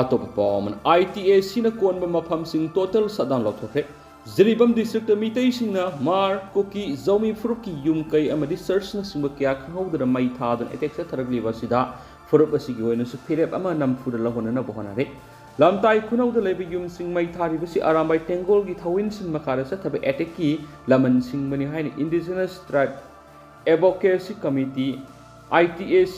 ꯑꯇꯣꯞꯄ ꯄꯥꯎ ꯑꯃꯅ, ITACꯅ ꯀꯣꯟꯕ ꯃꯐꯝꯁꯤꯡ total shutdown ꯂꯧꯊꯣꯛꯈ꯭ꯔꯦ꯫ ꯖꯤꯔꯤꯕꯥꯝ districtꯇ ꯃꯤꯇꯩꯁꯤꯡꯅ ꯃꯥꯔ, ꯀꯨꯀꯤ, ꯖꯧꯃꯤ ꯐꯨꯔꯨꯞꯀꯤ ꯌꯨꯝ ꯀꯩ ꯑꯃꯗꯤ churchꯅꯆꯤꯡꯕ ꯀꯌꯥ ꯈꯪꯍꯧꯗꯅ ꯃꯩ ꯊꯥꯗꯨꯅ attack ꯆꯠꯊꯔꯛꯂꯤꯕ ꯑꯁꯤꯗ ꯐꯨꯔꯨꯞ ꯑꯁꯤꯒꯤ ꯑꯣꯏꯅꯁꯨ ꯐꯤꯔꯦꯞ ꯑꯃ ꯅꯝꯐꯨꯗ ꯂꯧꯍꯟꯅꯅꯕ ꯍꯣꯠꯅꯔꯦ꯫ ꯂꯝꯇꯥꯏ ꯈꯨꯅꯧꯗ ꯂꯩꯕ ꯌꯨꯝꯁꯤꯡ ꯃꯩ ꯊꯥꯔꯤꯕꯁꯤ ꯑꯔꯥꯝꯕꯥꯏ ꯇꯦꯡꯒꯣꯜꯒꯤ ꯊꯧꯋꯤꯟꯁꯤꯟ ꯃꯈꯥꯗ ꯆꯠꯊꯕ attackꯀꯤ ꯂꯃꯟꯁꯤꯡꯕꯅꯤ ꯍꯥꯏꯅ Indigenous Tribe Advocacy Committee, ITAC,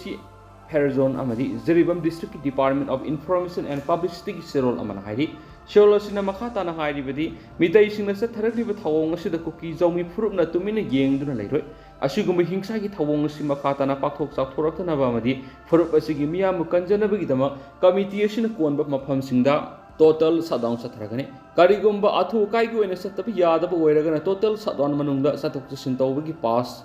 ꯐꯦꯔꯖꯣꯟ ꯑꯃꯗꯤ Jiribam districtꯀꯤ Department of Information and Publicityꯒꯤ ꯆꯦꯔꯣꯜ ꯑꯃꯅ ꯍꯥꯏꯔꯤ꯫ ꯆꯦꯔꯣꯜ ꯑꯁꯤꯅ ꯃꯈꯥ ꯇꯥꯅ ꯍꯥꯏꯔꯤꯕꯗꯤ, ꯃꯤꯇꯩꯁꯤꯡꯅ ꯆꯠꯊꯔꯛꯂꯤꯕ ꯊꯧꯑꯣꯡ ꯑꯁꯤꯗ ꯀꯨꯀꯤ ꯖꯧꯃꯤ ꯐꯨꯔꯨꯞꯅ ꯇꯨꯃꯤꯟꯅ ꯌꯦꯡꯗꯨꯅ ꯂꯩꯔꯣꯏ꯫ ꯑꯁꯤꯒꯨꯝꯕ ꯍꯤꯡꯁꯥꯒꯤ ꯊꯧꯑꯣꯡ ꯑꯁꯤ ꯃꯈꯥ ꯇꯥꯅ ꯄꯥꯛꯊꯣꯛ ꯆꯥꯎꯊꯣꯔꯛꯇꯅꯕ ꯑꯃꯗꯤ ꯐꯨꯔꯨꯞ ꯑꯁꯤꯒꯤ ꯃꯤꯌꯥꯝꯕꯨ ꯀꯟꯖꯅꯕꯒꯤꯗꯃꯛ committee ꯑꯁꯤꯅ ꯀꯣꯟꯕ ꯃꯐꯝꯁꯤꯡꯗ total shutdown ꯆꯠꯊꯔꯒꯅꯤ꯫ ꯀꯔꯤꯒꯨꯝꯕ ꯑꯊꯨ ꯑꯀꯥꯏꯒꯤ ꯑꯣꯏꯅ ꯆꯠꯇꯕ ꯌꯥꯗꯕ ꯑꯣꯏꯔꯒꯅ total shutdown ꯃꯅꯨꯡꯗ ꯆꯠꯊꯣꯛ ꯆꯠꯁꯤꯟ ꯇꯧꯕꯒꯤ pass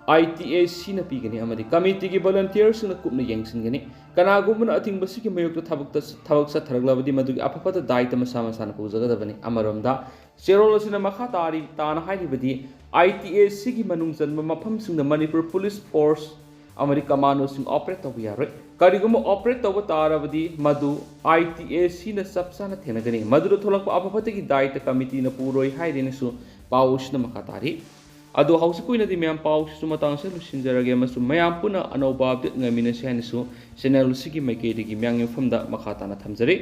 ITACꯅ ꯄꯤꯒꯅꯤ ꯑꯃꯗꯤ committeeꯒꯤ volunteerꯁꯤꯡꯅ ꯀꯨꯞꯅ ꯌꯦꯡꯁꯤꯟꯒꯅꯤ꯫ ꯀꯅꯥꯒꯨꯝꯕꯅ ꯑꯊꯤꯡꯕꯁꯤꯒꯤ ꯃꯥꯌꯣꯛꯇ ꯊꯕꯛꯇ, ꯊꯕꯛ ꯆꯠꯊꯔꯛꯂꯕꯗꯤ ꯃꯗꯨꯒꯤ ꯑꯐ ꯐꯠꯇ ꯗꯥꯏꯇ ꯃꯁꯥ ꯃꯁꯥꯅ ꯄꯨꯖꯒꯗꯕꯅꯤ꯫ ꯑꯃꯔꯣꯝꯗ ꯆꯦꯔꯣꯜ ꯑꯁꯤꯅ ꯃꯈꯥ ꯇꯥꯔꯤ, ꯇꯥꯅ ꯍꯥꯏꯔꯤꯕꯗꯤ, ITACꯒꯤ ꯃꯅꯨꯡ ꯆꯟꯕ ꯃꯐꯝꯁꯤꯡꯗ ꯃꯅꯤꯄꯨꯔ police force ꯑꯃꯗꯤ commandoꯁꯤꯡ operate ꯇꯧꯕ ꯌꯥꯔꯣꯏ꯫ ꯀꯔꯤꯒꯨꯝꯕ operate ꯇꯧꯕ ꯇꯥꯔꯕꯗꯤ ꯃꯗꯨ ITACꯅ ꯆꯞ ꯆꯥꯅ ꯊꯦꯡꯅꯒꯅꯤ꯫ ꯃꯗꯨꯗ ꯊꯣꯛꯂꯛꯄ ꯑꯐ ꯐꯠꯇꯒꯤ ꯗꯥꯏꯇ committeeꯅ ꯄꯨꯔꯣꯏ ꯍꯥꯏꯔꯦꯅꯁꯨ ꯄꯥꯎ ꯑꯁꯤꯅ ꯃꯈꯥ ꯇꯥꯔꯤ꯫ ꯑꯗꯣ ꯍꯧꯖꯤꯛꯀꯤ ꯑꯣꯏꯅꯗꯤ ꯃꯌꯥꯝ ꯄꯥꯎꯁꯤꯁꯨ ꯃꯇꯥꯡ ꯑꯁꯤꯗ ꯂꯣꯏꯁꯤꯟꯖꯔꯒꯦ ꯑꯃꯁꯨꯡ ꯃꯌꯥꯝ ꯄꯨꯟꯅ ꯑꯅꯧꯕ update ꯉꯥꯏꯃꯤꯟꯅꯁꯤ ꯍꯥꯏꯅꯁꯨ channel ꯑꯁꯤꯒꯤ ꯃꯥꯏꯀꯩꯗꯒꯤ ꯃꯌꯥꯝꯒꯤ ꯃꯐꯝꯗ ꯃꯈꯥ ꯇꯥꯅ ꯊꯝꯖꯔꯤ꯫